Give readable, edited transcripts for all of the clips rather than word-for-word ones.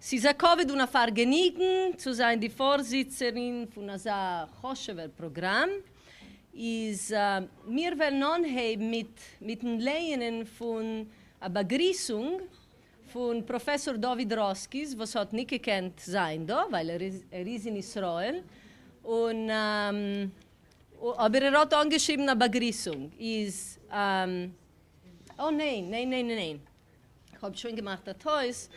ס'איז א כבוד און א פארגעניגן צו זיין די פארזיצערין פון אזא חשוב'ער פראגראם. איז מיר וועלן אנהייבן מיט מיטן לייענען פון א באגריסונג פון פראפעסאר דוד ראסקיס וואס האט ניט געקענט זיין דא ווייל ער איז ער איז אין ישראל און אבער ער האט אנגעשריבן א באגריסונג איז אה ניין ניין ניין ניין כ'האב שוין געמאכט א טעות.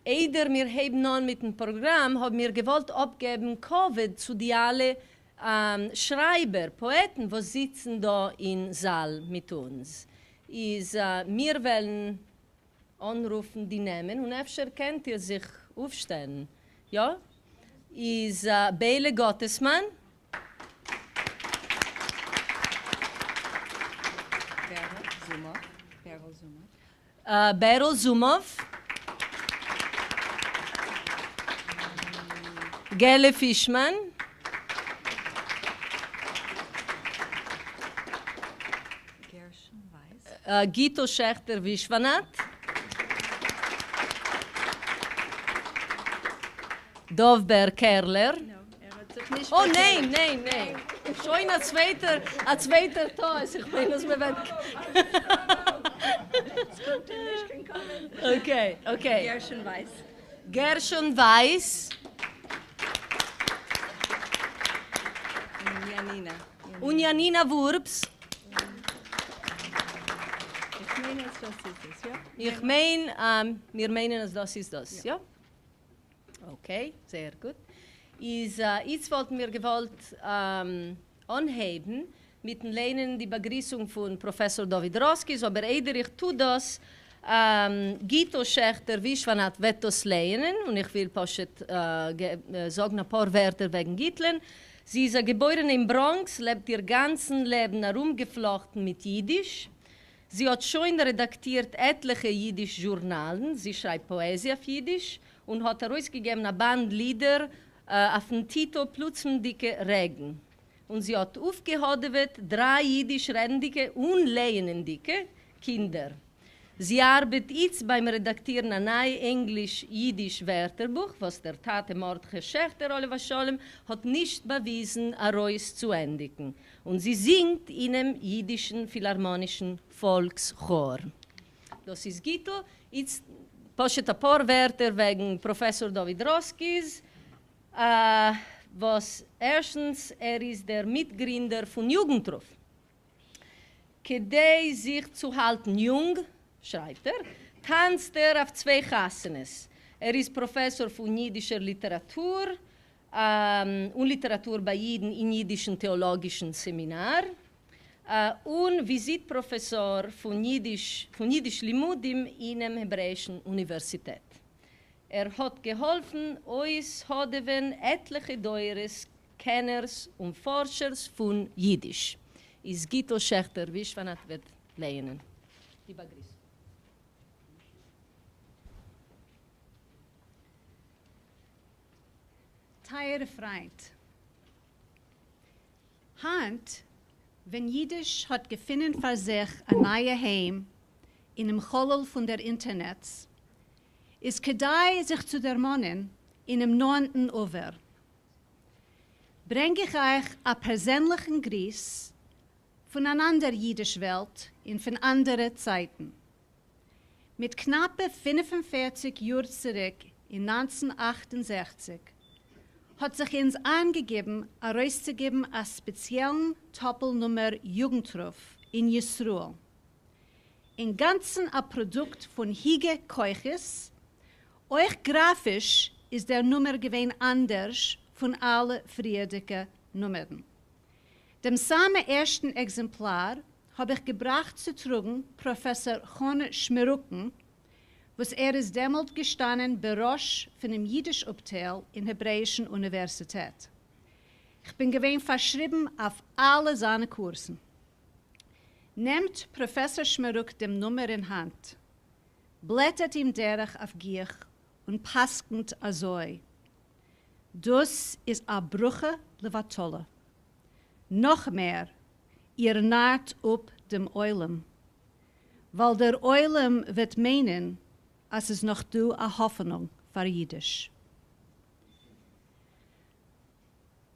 איידער מיר הייבן אן מיטן פראגראם האבן מיר געוואלט אפגעבן כבוד צו די אלע שרייבער, פאעטן וואס זיצן דא אין זאל מיט אונז. איז מיר וועלן אנרופן די נעמען און אפשר קענט איר זיך אויפשטעלן. יא? איז ביילע גאטעסמאן. בערל זומאוו. געלע פישמאן. גיטל שעכטער ווישוואנאט. דוב בער קערלער. אה ניין ניין ניין, שוין א צווייטער א צווייטער טעות, איך מיין אז מען וועט okay okay. גרשון ווייס. גרשון ווייס. און יאנינא. און יאנינא וורבס. איך מיין אז דאס איז עס, יא? איך מיין, מיר מיינען אז דאס איז דאס, יא? okay, זייער גוט. איז איצט וואלטן מיר געוואלט אנהייבן מיטן ליינען די באגריסונג פון פראפעסאר דוד ראסקיס, אבער איידער איך טו דאס, גיטל שעכטער ווישוואנאט וועט דאס לייענען, און איך וויל פשוט זאגן אפאר ווערטער וועגן גיטלען. זי איז א געבוירענע אין בראנקס, לעבט איר גאנצן לעבן ארומגעפלאכטן מיט אידיש. זי האט שוין רעדאקטירט עטליכע אידיש זשורנאלן, זי שרייבט פאעזיע אויף אידיש, און האט ארויסגעגעבן א באנד לידער אויפן טיטל פלוצמדיגע רעגן, און זי האט אויפגעהאדעוועט דריי אידיש רעדנדיגע און לייענענדיגע קינדער. זי ארבעט איצט ביים רעדאקטירן א ניי ענגליש-אידיש ווערטערבוך וואס דער טאטע מרדכי שעכטער עליו השלום האט נישט באוויזן ארויסצוענדיגן, און זי זינגט אינעם יידישן פילהארמאנישן פאלקס כאר. דאס איז גיטל. איצט פשוט אפאר ווערטער וועגן פראפעסאר דוד ראסקיס, וואס ערשטנס ער איז דער מיטגרינדער פון יוגנטרוף. כדי זיך צו האלטן יונג, שרייבט ער, טאנצט ער אויף צוויי חתונות. ער איז פראפעסאר פון יידישער ליטעראטור און ליטעראטור ביי יידן אין יידישן טעאלאגישן סעמינאר, און וויזיט פראפעסאר פון יידיש פון יידיש לימודים אינעם העברעאישן אוניווערסיטעט. ער האט געהאלפן אויסהאדעווען עטליכע דורות קענערס און פארשערס פון יידיש. איז גיטל שעכטער ווישוואנאט וועט לייענען די באגריסונג. טייערע פריינט, היינט ווען אידיש האט געפינען פאר זיך א נייע היים אינעם חלל פון דער אינטערנעץ, איז כדאי זיך צו דערמאנען אינעם נאענטן עבר. ברענג איך אייך א פערזענליכן גריס פון אן אנדער אידיש וועלט און פון אנדערע צייטן. מיט קנאפע 45 יאר צוריק אין 1968 האט זיך אונז איינגעגעבן ארויסצוגעבן א ספעציעלן טאפל נומער יוגנטרוף אין ישראל. אינגאנצן א פראדוקט פון היגע כוחות, אויך גראפיש איז דער נומער געווען אנדערש פון אלע פריערדיגע נומערן. דעם סאמע ערשטן עקזעמפלאר האב איך געבראכט צו טראגן פראפעסאר חנה שמערוקן, וואס ער איז דעמאלט געשטאנען בראש פונעם אידיש אפטייל אין העברעאישן אוניווערסיטעט. כ'בין געווען פארשריבן אויף אלע זיינע קורסן. נעמט פראפעסאר שמערוק דעם נומער אין האנט, בלעטערט אים דורך אויף גיך און פסק'נט אזוי, דאס איז א ברכה לבטלה. נאך מער, איר נארט אפ דעם עולם, ווייל דער עולם וועט מיינען אז ס'איז נאך דא א האפענונג פֿאַר ייִדיש.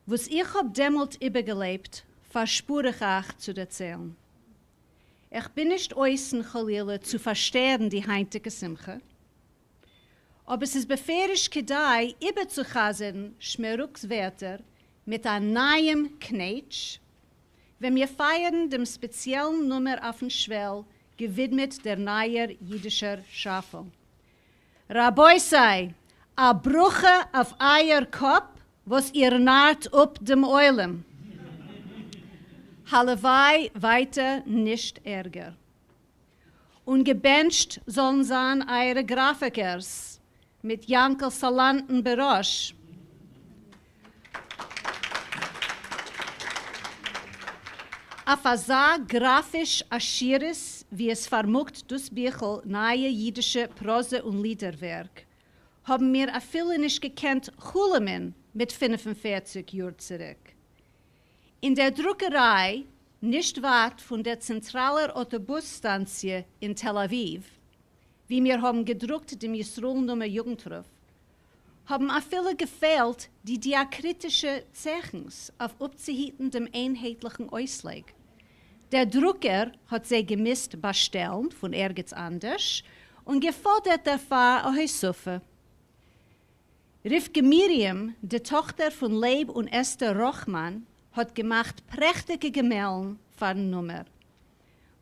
וואָס איך האָב דעמאָלט איבערגעלעבט, פֿאַרשפּאָר איך אײַך צו דערציילן. איך בין נישט אויסן, חלילה, צו פֿאַרשטערן די הײַנטיקע שׂימחה, אָבער ס'איז בפֿירוש כּדאַי איבערצוחזרן שמערוקס ווערטער מיט אַ נײַעם קנעטש, ווען מיר פֿײַערן דעם ספּעציעלן נומער אויפֿן שוועל, געווידמעט דער נײַער ייִדישער שאַפֿונג. רבותי, אַ ברכה אויף אײַער קאָפּ, וואָס איר נאַרט אָפּ דעם עולם. הלוואי ווײַטער נישט ערגער. און געבענטשט זאָלן זײַן אײַערע גראַפֿיקערס, מיט יאַנקל סאַלאַנטן בראש. אויף אַזאַ גראַפֿיש עשירות, ווי עס פֿאַרמאָגט דאָס ביכל נײַע ייִדישע פּראָזע און לידער-ווערק, האָבן מיר אַפֿילו נישט געקענט חלומען מיט 45 יאָר צוריק. אין דער דרוקערײַ, נישט ווײַט פֿון דער צענטראַלער אויטאָבוס-סטאַנציע אין תּל-אָבֿיבֿ, ווי מיר האָבן געדרוקט דעם ישׂראל-נומער יוגנטרוף, האָבן אַפֿילו געפֿעלט די דיאַקריטישע צייכנס אויף אָפּצוהיטן דעם איינהייטלעכן אויסלייג. דער דרוקער האָט זיי געמוזט באַשטעלן פֿון ערגעץ אַנדערש און געפֿאָדערט דערפֿאַר אַ הוספֿה. רבֿקה מרים, די טאָכטער פֿון לייב און אסתּר ראָכמאַן, האָט געמאַכט פּרעכטיקע געמעלן פֿאַרן נומער.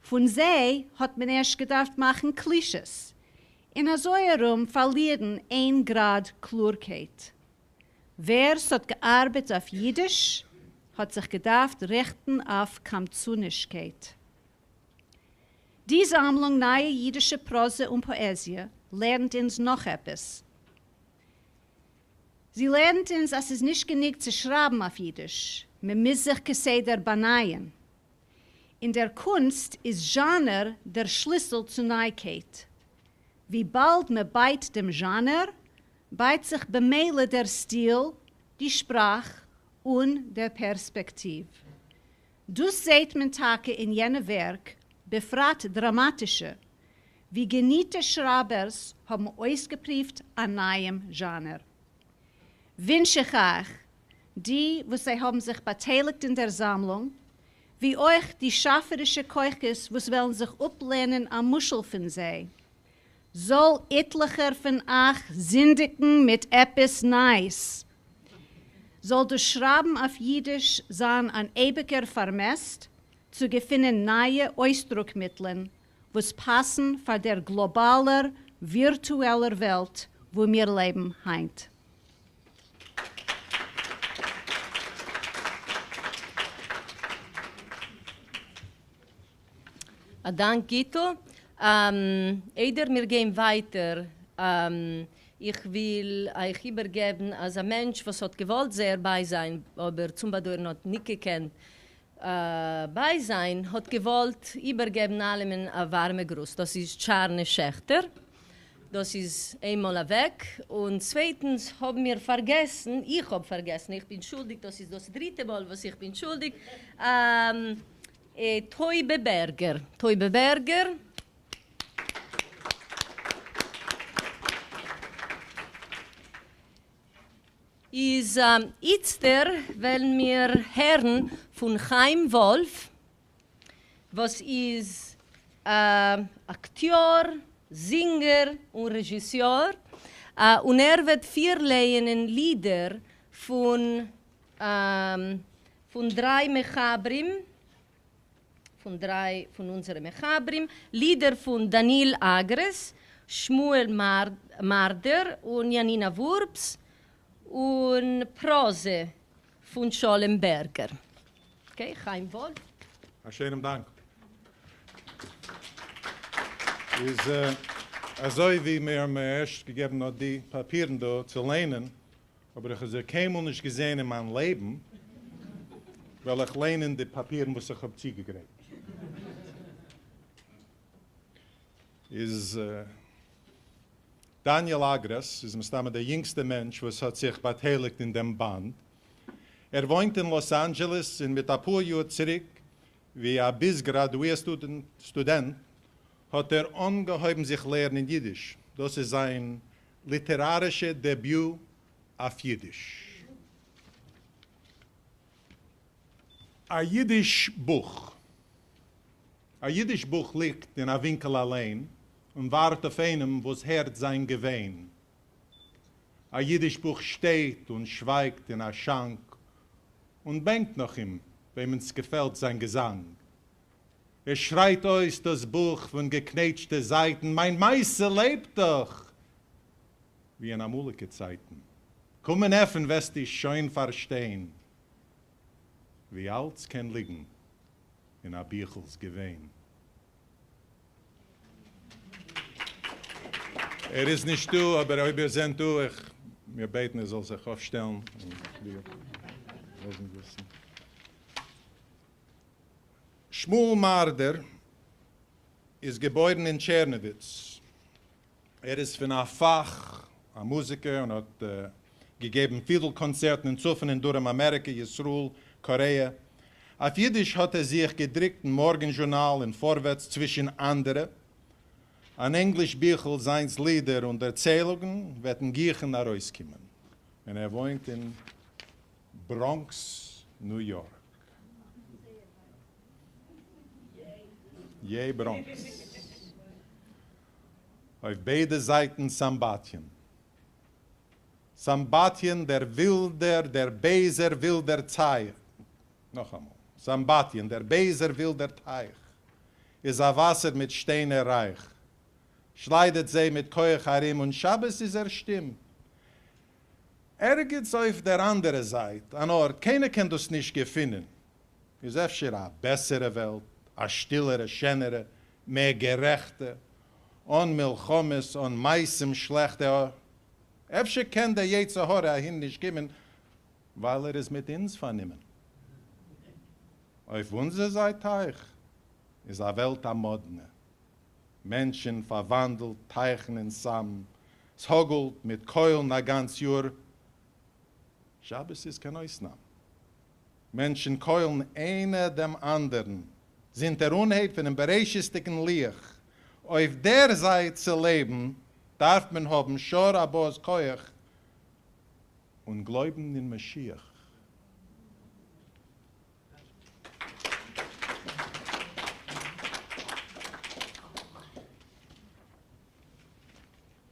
פֿון זיי האָט מען ערשט געדאַרפֿט מאַכן קלישעס און אַזוי אַרום פֿאַרלירן איין גראַד קלאָרקייט. ווער ס'האָט געאַרבעט אויף ייִדיש, האָט זיך געדאַרפֿט ריכטן אויף קמצנישקייט. די זאַמלונג נײַע ייִדישע פּראָזע און פּאָעזיע לערנט אונדז נאָך עפּעס. זי לערנט אונדז, אַז ס'איז נישט גענוג צו שרײַבן אויף ייִדיש, מע מוז זיך כּסדר באַנײַען. אין דער קונסט איז זשאַנער דער שליסל צו נײַקייט. ווי באַלד מע בײַט דעם זשאַנער, בײַט זיך במילא דער סטיל, די שפּראַך און דער פּערספּעקטיוו. דאָס זעט מען טאַקע אין יענע ווערק, בפֿרט דראַמאַטישע, ווי געניטע שרײַבערס האָבן אויסגעפּרוּווט אַ נײַעם זשאַנער. ווינטש איך אײַך, די, וואָס זיי האָבן זיך באַטייליקט אין דער זאַמלונג, ווי אויך די שאַפֿערישע כּוחות, וואָס וועלן זיך אָפּלערנען אַ משל פֿון זיי, זאָל איטלעכער פֿון אײַך זינדיקן מיט עפּעס נײַס. זאָל דאָס שרײַבן אויף ייִדיש זײַן אַן אייביקער פֿאַרמעסט צו געפֿינען נײַע אויסדרוק-מיטלען, וואָס פּאַסן פֿאַר דער גלאָבאַלער ווירטועלער וועלט, וווּ מיר לעבן הײַנט. א דאנק גיטל. איידער מיר גייען ווייטער, איך וויל אייך איבערגעבן אז א מענטש וואס האט געוואלט זייער בייזיין אבער צום באדויערן האט ניט געקענט בייזיין, האט געוואלט איבערגעבן אלעמען א ווארעמע גרוס. דאס איז טשארנע שעכטער. דאס איז איינמאל אוועק. און צווייטנס האבן מיר פארגעסן, איך האב פארגעסן, איך בין שולדיג, דאס איז דאס דריטע מאל וואס איך בין שולדיג, טויבע בערגער, טויבע בערגער. איז איצטער וועלן מיר הערן פון חיים וואלף וואס איז אקטיאר, זינגער און רעזשיסיאר, און ער וועט פירלייענען לידער פון פון דריי מחברים, פון דריי פון אונזערע מחברים, לידער פון דניאל אגרעס, שמואל מארדער און יאנינא וורבס, און פראזע פון שלום בערגער. אקעי, חיים וואלף. א שענעם דאנק. איז אזוי ווי מיר האבן ערשט געגעבן אט די פאפירן דא צו ליינען, אבער איך האב זיי קיינמאל נישט געזען אין מיין לעבן, וועל איך ליינען די פאפירן וואס איך האב צוגעגרייט. איז דניאל אגרעס איז מסתמא דער יונגסטער מענטש וואס האט זיך באטייליגט אין דעם באנד. ער וואוינט אין לאס אנדזשעלעס און מיט אפאר יאר צוריק ווי א ביז גראדואיר סטודענט האט ער אנגעהויבן זיך לערנען אידיש, דאס איז זיין. ליטעראַרישע דעביוט אויף ייִדיש. אַ ייִדיש בוך. אַ ייִדיש בוך ליגט אין אַ ווינקל אַליין און וואַרט אויף איינעם, וואָס הערט זײַן געוויין. אַ ייִדיש בוך שטייט און שווײַגט אין אַ שאַנק און בענקט נאָך אים, וועמען ס'געפֿעלט זײַן געזאַנג. עס שרײַט אויס דאָס בוך פֿון געקנעטשטע זײַטן, מײַן מעשׂה לעבט דאָך, ווי אין אַמאָליקע צײַטן. קום און עפֿן, וועסטו שוין פֿאַרשטיין, ווי אַלץ קען ליגן אין אַ ביכלס געוויין. ער איז נישט דא, אבער אויב איר זענט דא, איך מיר בעטן איר זאלט זיך אויפשטעלן און מיר לאזן וויסן. שמואל מארדער איז געבוירן אין טשערנאוויץ. ער איז פון א פאך א מוזיקער און האט געגעבן פידל קאנצערטן אין צפון און דרום אמעריקע, ישראל, קארעא. אויף אידיש האט ער זיך געדרוקט אין מארגן זשורנאל און פארווערטס צווישן אנדערע. אן ענגליש ביכל זיינס לידער און דערציילונגען וועט אין גיכן ארויסקומען. און ער וואוינט אין בראנקס, ניו יארק. יעי בראנקס. אויף ביידע זייטן סמבטיון. סמבטיון דער ווילדער, דער בייזער ווילדער טייך. נאכאמאל. סמבטיון דער בייזער ווילדער טייך איז א וואסער מיט שטיינער רייך. שליידערט זיי מיט כח ארום און שבת איז ער שטום. ערגעץ אויף דער אנדערע זייט אן ארט קיינער קען דאס נישט געפינען. איז אפשר א בעסערע וועלט, א שטילערע, שענערע, מער גערעכטע, אן מלחמות, אן מעשים שלעכטע, אפשר קען דער יצר הרע אהין נישט קומען ווייל ער איז מיט אונז פארנומען. אויף אונזער זייט טייך איז א וועלט א מאדנע, מענטשן פארוואנדלט טייכן אין סם, ס'האגלט מיט קוילן א גאנץ יאר, שבת איז קיין אויסנאם. מענטשן קוילן איינער דעם אנדערן, זינט דער אנהייב פונעם בראשית'דיגן לוח. אויף דער זייט צו לעבן דארף מען האבן שור הבא'ס כח און גלויבן אין משיח.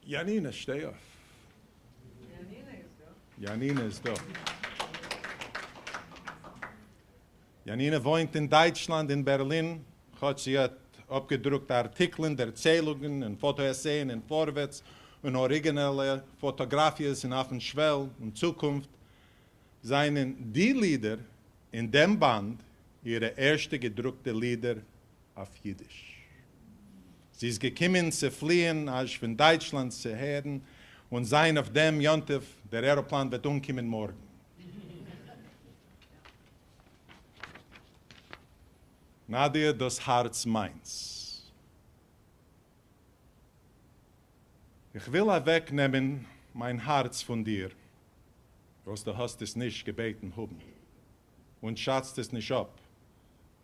יאנינא, שטיי אויף. יאנינא איז דא. יאנינא וואוינט אין דייטשלאנד אין בערלין, כאטש זי האט אפגעדרוקט ארטיקלען, דערציילונגען און פאטא-עסייען אין פארווערטס און אריגינעלע פאטאגראפיעס אין אויפן שוועל און צוקונפט, זענען די לידער אין דעם באנד אירע ערשטע געדרוקטע לידער אויף יידיש. זי איז געקומען צו פליען אזש פון דייטשלאנד צו הערן און זיין אויף דעם יום טוב, דער עראפלאן וועט אנקומען מארגן. נא דיר דאס הארץ מיינס. איך וויל אוועק נעמען מיין הארץ פון דיר, וואס דו האסט עס נישט געבעטן האבן. און שאצט עס נישט אפ,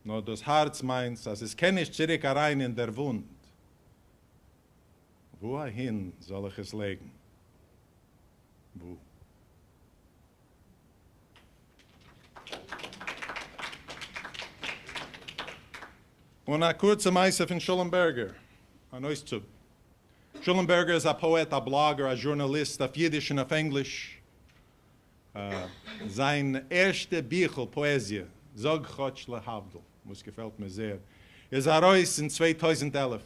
נאר דאס הארץ מיינס אז עס קען נישט צוריק אריין אין דער וואונד, וואו אהין זאל איך עס לייגן? וואו? און א קורצע מעשה פון שלום בערגער, אן אויסצוג. שלום בערגער איז א פאעט, א בלאגער, א זשורנאליסט אויף אידיש און אויף ענגליש. זיין ערשטע ביכל פאעזיע, זאג כאטש להבדיל, וואס געפעלט מיר זייער, איז ארויס אין 2011.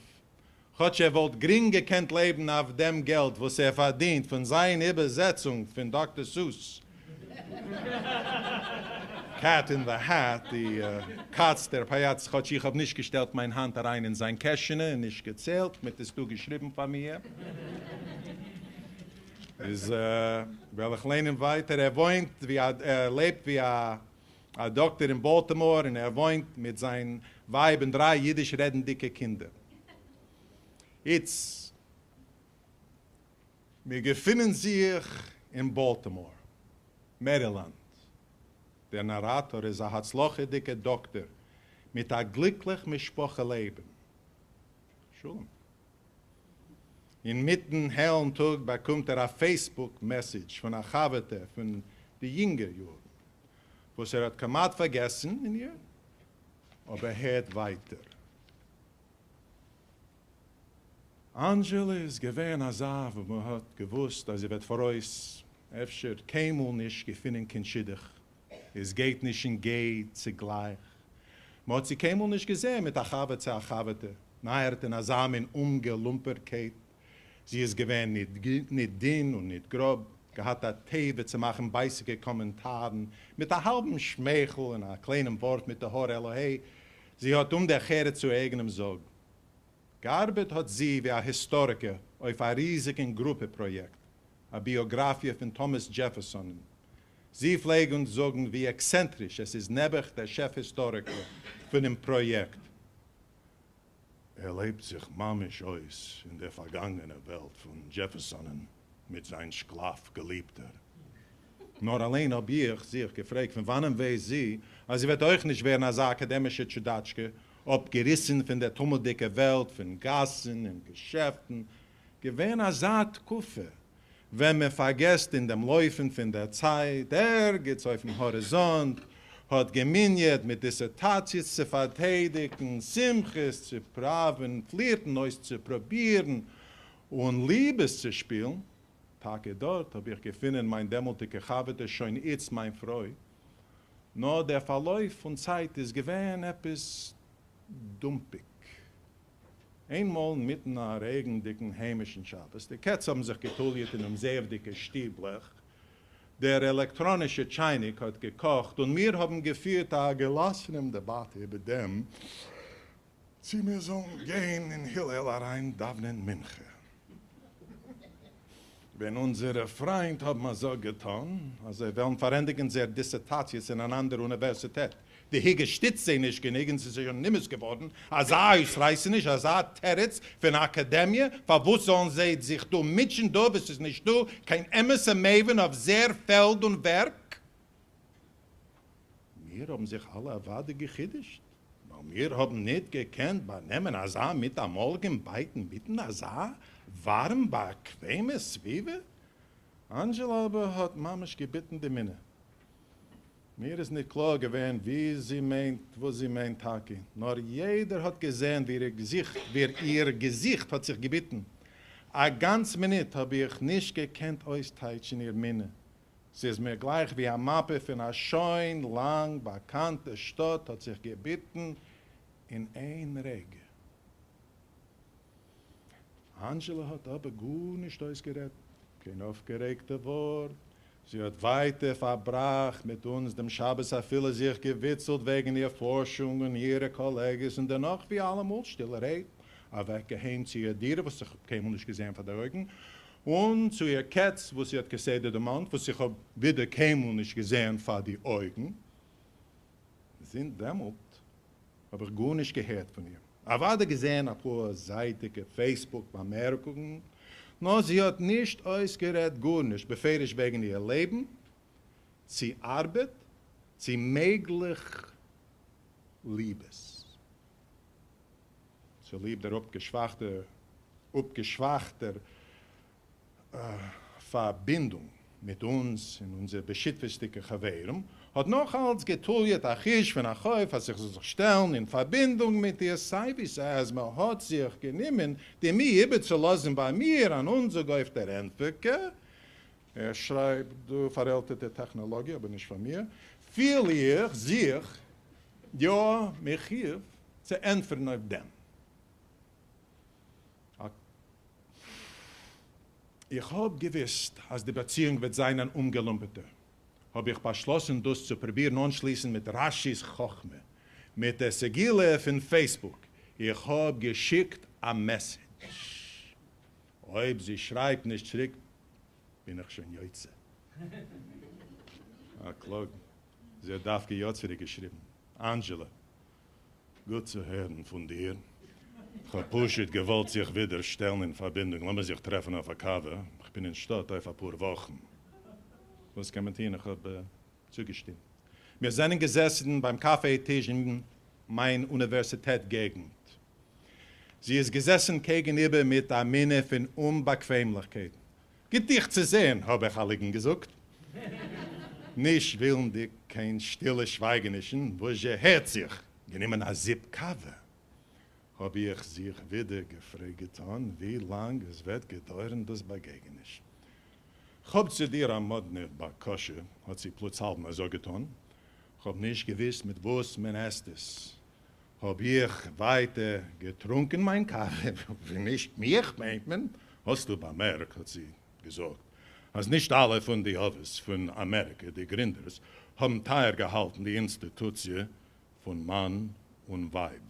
כאטש ער וואלט גרינג געקענט לעבן אויף דעם געלט וואס ער פארדינט פון זיין איבערזעצונג פון דאקטער סוס Cat in the Hat, די קאץ דער פאיאץ, כאטש איך האב נישט געשטעלט מיין האנט אריין אין זיין קעשענע און נישט געציילט, מ'האט עס דא געשריבן פאר מיר. איז וועל איך ליינען ווייטער, ער וואוינט ווי א ער לעבט ווי א א דאקטער אין באלטימאר און ער וואוינט מיט זיין ווייב און דריי אידיש רעדנדיקע קינדער. איצט מיר געפינען זיך אין באלטימאר, מערילאנד. דער נאראטאר איז א הצלחה'דיגער דאקטער מיט א גליקליך משפחה לעבן. שלום. אינמיטן העלן טאג באקומט ער א פעיסבוק מעסעדזש פון א חבר'טע פון די יונגע יארן וואס ער האט כמעט פארגעסן אין איר, אבער הערט ווייטער. אנדזשעלע איז געווען אזא וואס מען האט געוואוסט אז זי וועט פאראויס אפשר קיינמאל נישט געפינען קיין שידוך, עס גייט נישט און גייט צוגלייך, מען האט זי קיינמאל נישט געזען מיט א חבר צו א חבר'טע, נייערט אין אזא מין אומגעלומפערטקייט, זי איז געווען ניט דין און ניט גראב, געהאט א טבע צו מאכן בייסיגע קאמענטארן מיט א האלבן שמייכל און א קליינעם ווארף מיט די האר עלעהיי זי האט אומ'דרך ארץ צו אייגענעם זאג. געארבעט האט זי ווי א היסטאריקער אויף א ריזיגן גרופע פראיעקט, א ביאגראפיע פון טאמאס דזשעפערסאנען. זי פלעג אונז זאגן ווי עקסענטריש עס איז נעבעך דער שעף היסטאריקער פונעם פראיעקט. ער לעבט זיך ממש אויס אין דער פארגאנגענער וועלט פון דזשעפערסאנען מיט זיין שקלאף געליבטער. נאר אליין האב איך זיך געפרעגט פון וואנען ווייסט זי אז זי וועט אויך נישט ווערן אזא אקאדעמישע טשודאטשקע, אפגעריסן פון דער טומלדיגער וועלט פון גאסן און געשעפטן. געווען אזא תקופה ווען מען פארגעסט אין דעם לויפן פון דער צייט, ערגעץ אויפן האריזאנט האט געמיניעט מיט דיסערטאציעס צו פארטיידיגן, שמחות צו פראווען, פלירטן אויסצופרובירן און ליבעס צו שפילן. טאקע דארט האב איך געפונען מיין דעמאלטיגע חבר'טע, שוין איצט מיין פרוי. נאר דער פארלויף פון צייט איז געווען עפעס דומפיג. איינמאל אינמיטן א רעגנדיגן היימישן שבת, די קעץ האבן זיך געטוליעט אין אומזעעוודיגע שטיבלעך, דער עלעקטראנישער טשייניק האט געקאכט, און מיר האבן געפירט א געלאסענעם דעבאטע איבער דעם צי מיר זאלן גיין אין הילל אריין דאוונען מנחה. ווען אונזערע פריינט האבן א זאג געטאן אז זיי וועלן פארענדיגן זייער דיסערטאציעס אין אן אנדער אוניווערסיטעט, די היגע שטיצט זיי נישט גענוג און ס'איז זיי שוין נמאס געווארן אזא אויסרייסעניש, אזא תירוץ פון אקאדעמיע, פארוואס זאלן זיי זיך דא מוטשען דא וואו ס'איז נישטא קיין אמת'ע מבין אויף זייער פעלד און ווערק? מיר האבן זיך אלע אוודאי גע'חידוש'ט, ווייל מיר האבן ניט געקענט באנעמען אזא מיטאמאליגן בייט אינמיטן אזא ווארעם באקוועמע סביבה. אנדזשעלא אבער האט ממש געביטן די מינע. מיר איז ניט קלאר געווען ווי זי מיינט, וואס זי מיינט טאקע, נאר יעדער האט געזען ווי איר געזיכט, ווי איר געזיכט האט זיך געביטן. א גאנץ מינוט האב איך נישט געקענט אויסטייטשן איר מינע. ס'איז מיר גלייך ווי א מאפע פון א שוין לאנג באקאנטע שטאט האט זיך געביטן אין איין רגע. אנדזשעלא האט אבער גארנישט אויסגערעדט, קיין אויפגערעגטע ווארט, זי האט ווייטער פארבראכט מיט אונז דעם שבת אפילו זיך געוויצלט וועגן איר פארשונג און אירע קאלעגעס און דערנאך ווי אלעמאל שטילערהייט אוועק אהיים צו איר דירה וואס איך האב קיינמאל נישט געזען פאר די אויגן און צו איר קעץ וואס זי האט כסדר דערמאנט וואס איך האב ווידער קיינמאל נישט געזען פאר די אויגן. זינט דעמאלט האב איך גארנישט געהערט פון איר. אוודאי געזען אפאר זייטיגע פעיסבוק באמערקונגן, נאר זי האט נישט אויסגערעדט גארנישט בפירוש וועגן איר לעבן, צי ארבעט, צי מעגליך ליבעס. צוליב דער אפגעשוואכטער פארבינדונג מיט אונז און אונזערע בשותפות'דיגע חברים, האט נאך אלץ געטוליעט א חוש פון א חוב אז איך זאל זיך שטעלן אין פארבינדונג מיט איר סיי ווי סיי אז מען האט זיך גענומען די מי איבערצולאזן ביי מיר אן אנזאג אויף דער ענטפערקע, ער שרייבט דא פארעלטערטע טעכנאלאגיע אבער נישט פאר מיר, פיל איך זיך יא מחויב צו ענטפערן אויף דעם. איך האב געוויסט אז די באציאונג וועט זיין אן אומגעלומפערטע, האב איך באשלאסן דאס צו פרובירן אנשליסן מיט רש"י'ס חכמה, מיט דער סגולה פון פעיסבוק, איך האב געשיקט א מעסעדזש, אויב זי שרייבט נישט צוריק בין איך שוין יוצא. א קלאג, זי האט דווקא יא צוריקגעשריבן, אנדזשעלע, גוט צו הערן פון דיר. כ'האב פשוט געוואלט זיך ווידער שטעלן אין פארבינדונג, לאמיר זיך טרעפן אויף א קאווע, כ'בין אין שטאט אויף אפאר וואכן. וואס קען מען טון, איך האב צוגעשטימט. מיר זענען געזעסן ביים קאפעי טיש אין מיין אוניווערסיטעט געגנט. זי איז געזעסן קעגנאיבער מיט אַ מינע פֿון אומבאַקוועמלעכקייט. גוט דיך צו זען, האָב איך אַ ליגן געזאָגט, נישט ווילנדיק קיין שטילע שווייגענישן. וואָס זשע הערט זיך? גענומען אַ זופּ קאַווע, האָב איך זיך ווידער געפֿרעגט געטאָן, ווי לאַנג עס וועט געדויערן דאָס באַגעגעניש. כ'האָב צו דיר אַ מאָדנע בקשה, האָט זי פּלוצהאַלבן אַ זאָג געטאָן, כ'האָב נישט געוווּסט מיט וואָס מען עסט עס. האָב איך ווײַטער געטרונקען מײַן קאַווע, ווי נישט מיך מיינט מען. האָסטו באַמערקט, האָט זי געזאָגט, אַז נישט אַלע פֿון די אָבֿות פֿון אַמעריקע, די גרינדערס, האָבן טײַער געהאַלטן די אינסטיטוציע פֿון מאַן און ווײַב.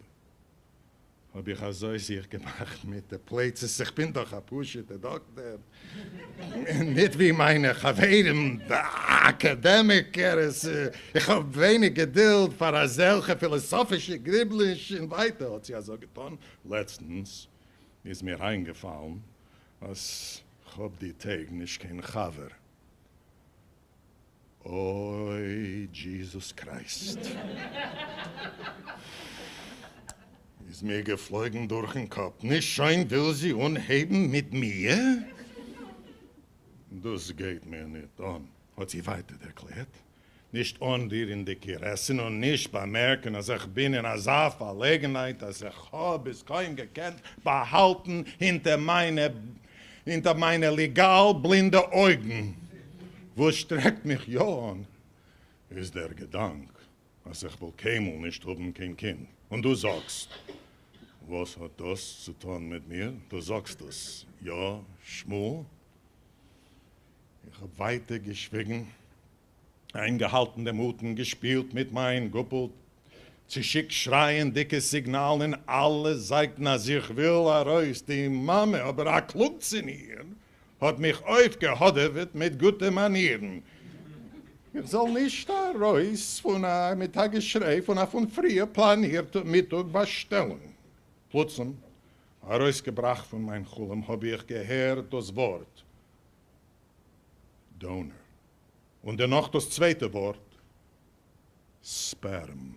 האב איך אזוי זיך געמאכט מיט די פלייצעס, איך בין דאך א פשוט'ע דאקטער, ניט ווי מיינע חברים די אקאדעמיקערס, איך האב ווייניג געדולד פאר אזעלכע פילאסאפישע גריבלענישן און ווייטער האט זי א זאג געטאן, לעצטנס איז מיר איינגעפאלן אז כ'האב די טעג נישט קיין חבר. אוי דזשיזוס קרייסט איז מיר געפלויגן דורכן קאפ, נישט שוין וויל זי אנהייבן מיט מיר? דאס גייט מיר ניט אן, האט זי ווייטער דערקלערט, נישט אנרירנדיק איר עסן און נישט באמערקן אז איך בין אין אזא פארלעגנהייט אז איך האב עס קוים געקענט באהאלטן הינטער מיינע הינטער מיינע לעגאל בלינדע אויגן. וואס שטרעקט מיך יא אן איז דער געדאנק אז איך וועל קיינמאל נישט האבן קיין קינד. און דו זאגסט, וואס האט דאס צו טון מיט מיר? דו זאגסט דאס, יא, שמואל? איך האב ווייטער געשוויגן. איינגעהאלטן דעם אטעם, געשפילט מיט מיין גאפל צעשיקט שרייענדיגע סיגנאלן אין אלע זייטן אז איך וויל ארויס, די מאמע אבער א קלוג צו איר האט מיך אויפגעהאדעוועט מיט גוטע מאנירן איך זאל נישט ארויס פון א מיט א געשריי פון א פון פריער פלאנירטע מיטאג באשטעלונג. פלוצים ארויסגעבראכט פון מיין חלום האב איך געהערט דאס ווארט דאונער. און דערנאך דאס צווייטע ווארט ספערם,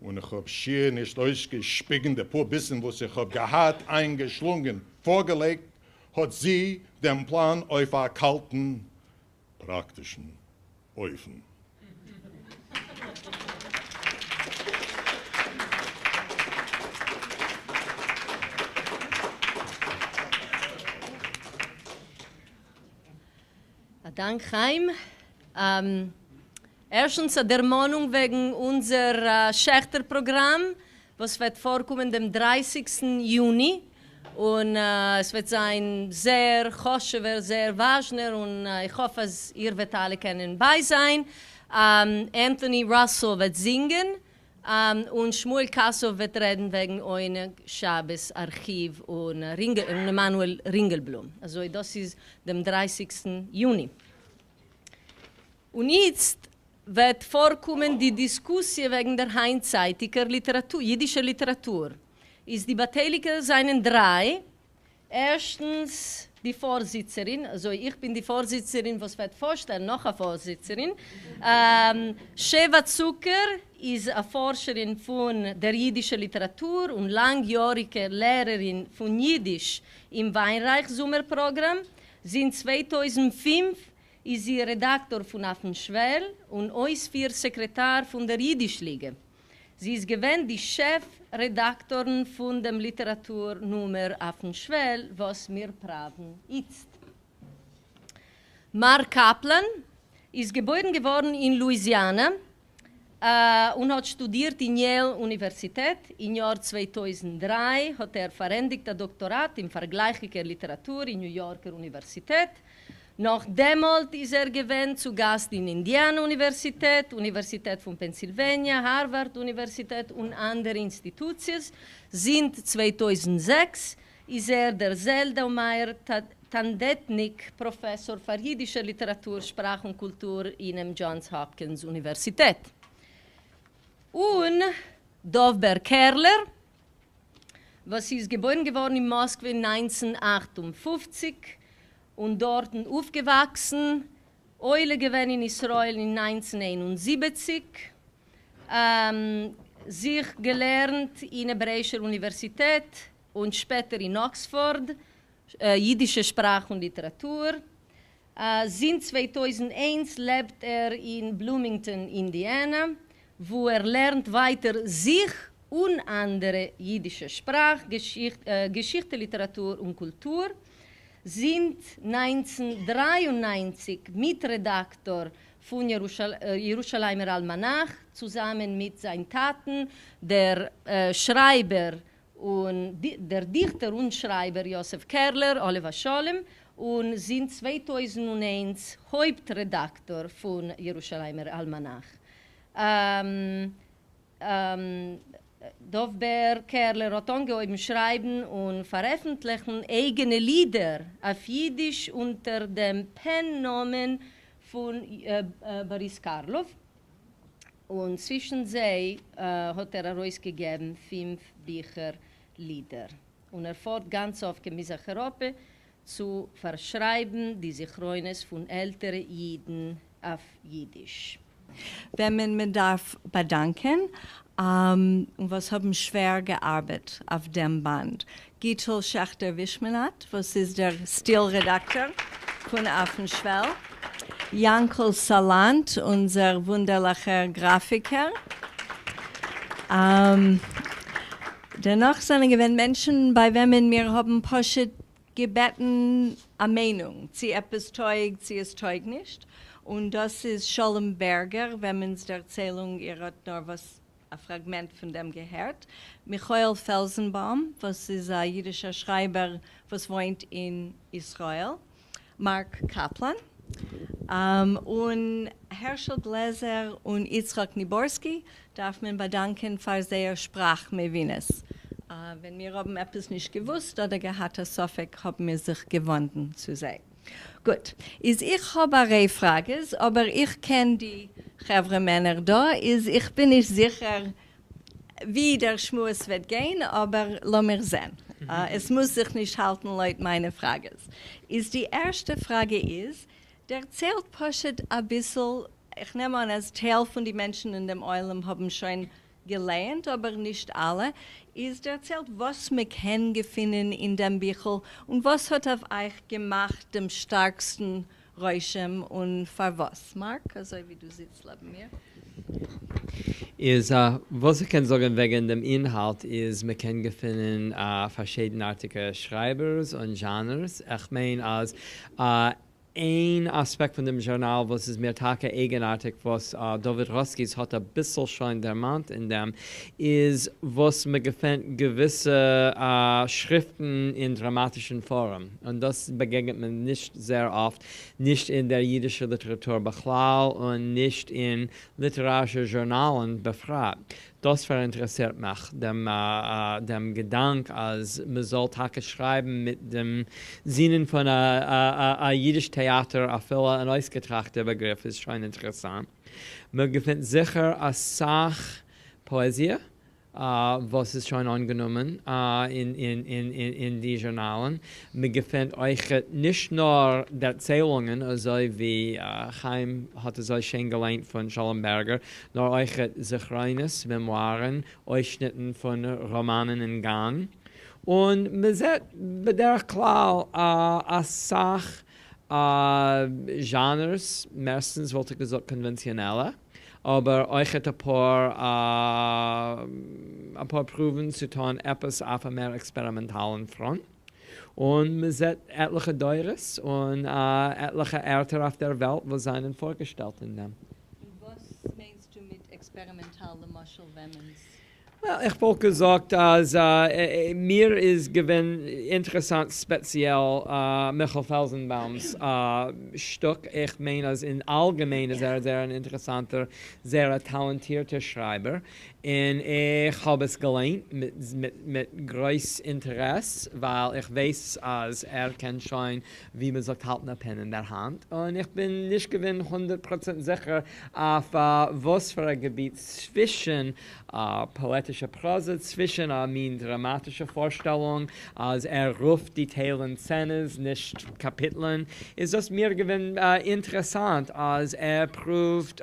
און איך האב שיער נישט אויסגעשפיגן די פאר ביסן וואס איך האב געהאט איינגעשלונגען. פארגעלייגט האט זי דעם פלאן אויף א קאלטן פראקטישן אופן. א דאנק חיים. ערשטנס א דערמאנונג וועגן אונזער שעכטער פראגראם וואס וועט פארקומען דעם דרייסיגסטן יוני, און עס וועט זיין זייער חשוב'ער זייער וואזשנער און איך האף אז איר וועט אלע קענען בייזיין. ענטאני ראסעל וועט זינגען און שמואל קאסוב וועט רעדן וועגן עונג שבת ארכיוו און עמנואל רינגעלבלום. אזוי דאס איז דעם דרייסיגסטן יוני. און איצט וועט פארקומען די דיסקוסיע וועגן דער היינטצייטיגער ליטעראטור, יידישער ליטעראטור. איז די באטייליגער זענען דריי, ערשטנס, די פארזיצערין, אזוי איך בין די פארזיצערין וואס וועט פארשטעלן נאך א פארזיצערין, שבע צוקער איז א פארשערין פון דער יידישער ליטעראטור און לאנגיאריגע לערערין פון יידיש אין וויינרייך זומער פראגראם. זינט 2005 איז זי רעדאקטאר פון אויפן שוועל און אויספיר סעקרעטאר פון דער יידיש ליגע. זי איז געווען די שעף רעדאקטארין פון דעם ליטעראטור נומער אויפן שוועל וואס מיר פראווען איצט. מארק קאפלאן איז געבוירן געווארן אין לואיזיאנא און האט שטודירט אין יעיל אוניווערסיטעט. אין יאר 2003 האט ער פארענדיגט א דאקטאראט אין פארגלייכיקער ליטעראטור אין ניו יארקער אוניווערסיטעט. נאך דעמאלט איז ער געווען צו גאסט אין אינדיאנא אוניווערסיטעט, אוניווערסיטעט פון פענסילוועניע, הארווארד אוניווערסיטעט און אנדערע אינסטיטוציעס. זינט 2006 איז ער דער זעלדא מאיר טאנדעטניק פראפעסאר פאר יידישער ליטעראטור, שפראך און קולטור אינעם דזשאנס האפקינס אוניווערסיטעט. און דוב בער קערלער וואס איז געבוירן געווארן אין מאסקווע אין 1958 און דארטן אויפגעוואקסן, עולה געווען אין ישראל אין 1971. זיך געלערנט אין העברעאישער אוניווערסיטעט און שפעטער אין אקספארד, יידישע שפראך און ליטעראטור. זינט 2001 לעבט ער אין בלומינגטאן, אינדיאנא, וואו ער לערנט ווייטער זיך און אנדערע יידישע שפראך, געשיכטע, ליטעראטור און קולטור. זינט 1993 מיטרעדאקטאר פון ירושלימער אלמאנאך, צוזאמען מיט זיין טאטן, דער שרייבער און דער דיכטער און שרייבער יוסף קערלער, עליו השלום, און זינט 2001 הויפט רעדאקטאר פון ירושלימער אלמאנאך. דוב בער קערלער האט אנגעהויבן שרייבן און פארעפנטליכן אייגענע לידער אויף אידיש אונטער דעם פען נאמען פון באריס קארלאוו, און צווישן זיי האט ער ארויסגעגעבן פינף ביכער לידער, און ער פארט גאנץ אפט קיין מזרח אירופע צו פארשרייבן די זכרונות פון עלטערע אידן אויף אידיש. וועמען מען דארף באדאנקען, און וואס האבן שווער געארבעט אויף דעם באנד. גיטל שעכטער-ווישמענאט, וואס איז דער סטיל רעדאקטאר פון אויפן שוועל. יאנקל סאלאנט, אונזער וואונדערליכער גראפיקער. דערנאך זענען געווען מענטשן ביי וועמען מיר האבן פשוט געבעטן א מיינונג צי עפעס טויג צי עס טויג נישט, און דאס איז שלום בערגער, וועמענס דערציילונג איר האט נארוואס א פראגמענט פון דעם געהערט, מיכאל פעלזנבאום, וואס איז א אידישער שרייבער וואס וואוינט אין ישראל, מארק קאפלאן, און הערשל גלעזער און יצחק ניבורסקי דארף מען באדאנקען פאר זייער שפראך מבינות. ווען מיר האבן עפעס נישט געוואוסט אדער געהאט א ספק האבן מיר זיך געוואנדן צו זיי. גוט, איז איך האב א ריי פראגעס, אבער איך קען די חברה מענער דא, איז איך בין נישט זיכער ווי דער שמועס וועט גיין, אבער לאמיר זען. עס מוז זיך נישט האלטן לויט מיינע פראגעס. איז די ערשטע פראגע איז, דערציילט פשוט אביסל, איך נעם אן אז טייל פון די מענטשן אין דעם עולם האבן שוין געלייענט, אבער נישט אלע, איז דערציילט וואס מען קען געפינען אין דעם ביכל, און וואס האט אויף אייך געמאכט דעם שטארקסטן רושם און פארוואס. מארק, אזוי ווי דו זיצט לעבן מיר. איז וואס איך קען זאגן וועגן דעם אינהאלט איז מען קען געפינען פארשידנארטיגע שרייבערס און זשאנערס, איך מיין אז איין אספעקט פון דעם זשורנאל וואס איז מיר טאקע אייגנארטיג וואס דוד ראסקיס האט אביסל שוין דערמאנט אין דעם איז וואס מען געפינט געוויסע שריפטן אין דראמאטישן פארעם און דאס באגעגנט מען נישט זייער אפט נישט אין דער אידישער ליטעראטור בכלל און נישט אין ליטערארישע זשורנאלן בפרט. דאס פאראינטערעסירט מיך, דעם דעם געדאנק אז מ'זאל טאקע שרייבן מיט דעם זינען פון א אידיש טעאטער, אפילו אן אויסגעטראכטער באגריף, איז שוין אינטערעסאנט. מ'געפינט זיכער אסאך פאעזיע וואס איז שוין אנגענומען אין די זשורנאלן. מ'געפינט אויכעט נישט נאר דערציילונגען אזוי ווי חיים האט אזוי שיין געליינט פון שלום בערגער, נאר אויכעט זכרונות, מעמוארן, אויסשניטן פון ראמאנען אין גאנג, און מ'זעט בדרך כלל אסאך זשאנערס, מערסטנס וואלט איך געזאגט קאנווענציאנעלע, אבער אויכעט אפאר אפאר פרואוון צו טון עפעס אויף א מער עקספערימענטאלן פראנט, און מ'זעט עטליכע דורות און עטליכע ערטער אויף דער וועלט וואס זענען פארגעשטעלט אין דעם. און וואס מיינסטו מיט עקספערימענטאל למשל וועמענס? Well, איך וואלט געזאגט אז מיר איז געווען אינטערעסאנט ספעציעל מיכל פעלזענבאום'ס שטוק, איך מיין אז אין אלגעמיין איז ער זייער אן אינטערעסאנטער זייער א טאלאנטירטער שרייבער, און איך האב עס געליינט מיט גרויס אינטערעס ווייל איך ווייס אז ער קען שוין ווי מען זאגט האלטן א פען אין דער האנט, און איך בין נישט געווען 100% זיכער אויף וואס פאר א געביט צווישן פאעטישע. פאעטישע פראזע צווישן א מין דראמאטישע פארשטעלונג אז ער רופט די טיילן סצענעס נישט קאפיטלען, איז דאס מיר געווען אינטערעסאנט אז ער פרואווט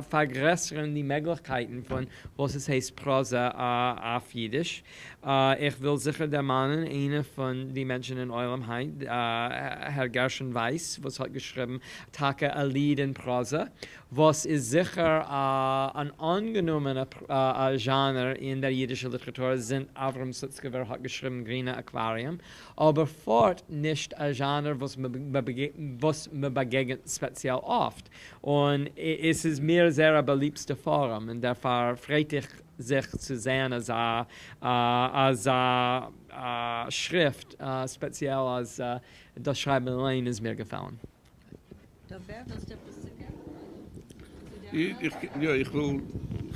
פארגרעסערן די מעגליכקייטן פון וואס עס הייסט פראזע אויף אידיש. איך וויל זיכער דערמאנען איינע פון די מענטשן אין עולם היינט, הער גרשון ווייס, וואס האט געשריבן טאקע א ליד אין פראזע, וואס איז זיכער אן אנגענומענע זשאנער אין דער אידישער ליטעראטור זינט אברהם סוצקעווער האט געשריבן גרינע אקוואריום, אבער פארט נישט א זשאנער וואס מ'באגעגנט ספעציעל אפט, און עס איז מיר זייער א באליבסטע פארעם, און דערפאר פרייט איך זיך צו זען אזא אזא שריפט, ספעציעל אז דאס שרייבן אליין איז מיר געפעלן. דובער, ווילסט עפעס צוגעבן? יא, איך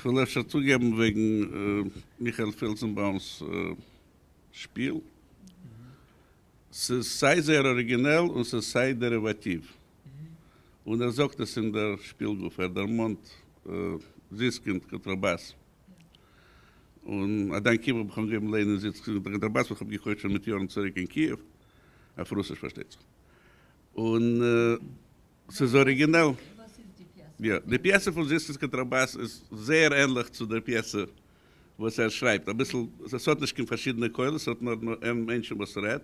וויל אפשר צוגעבן וועגן מיכאל פעלזנבאום'ס שפיל. ס'איז סיי זייער אריגינעל און ס'איז סיי דעריוואטיוו. און ער זאגט עס אין דער שפיל גופא, ער דערמאנט זיסקינד קאנטראבאס. און א דאנק אים האב איך אנגעהויבן לייענען זיסקינד קאנטראבאס וואס כ'האב געקויפט שוין מיט יארן צוריק אין קיעוו, אויף רוסיש פארשטייט זיך. און ס'איז אריגינעל. וואס איז די פיעסע? יא, די פיעסע פון זיסקינד'ס קאנטראבאס איז זייער ענליך צו דער פיעסע וואס ער שרייבט, אביסל, עס האט נישט קיין פארשידענע קולות, עס האט נאר איין מענטשן וואס רעדט,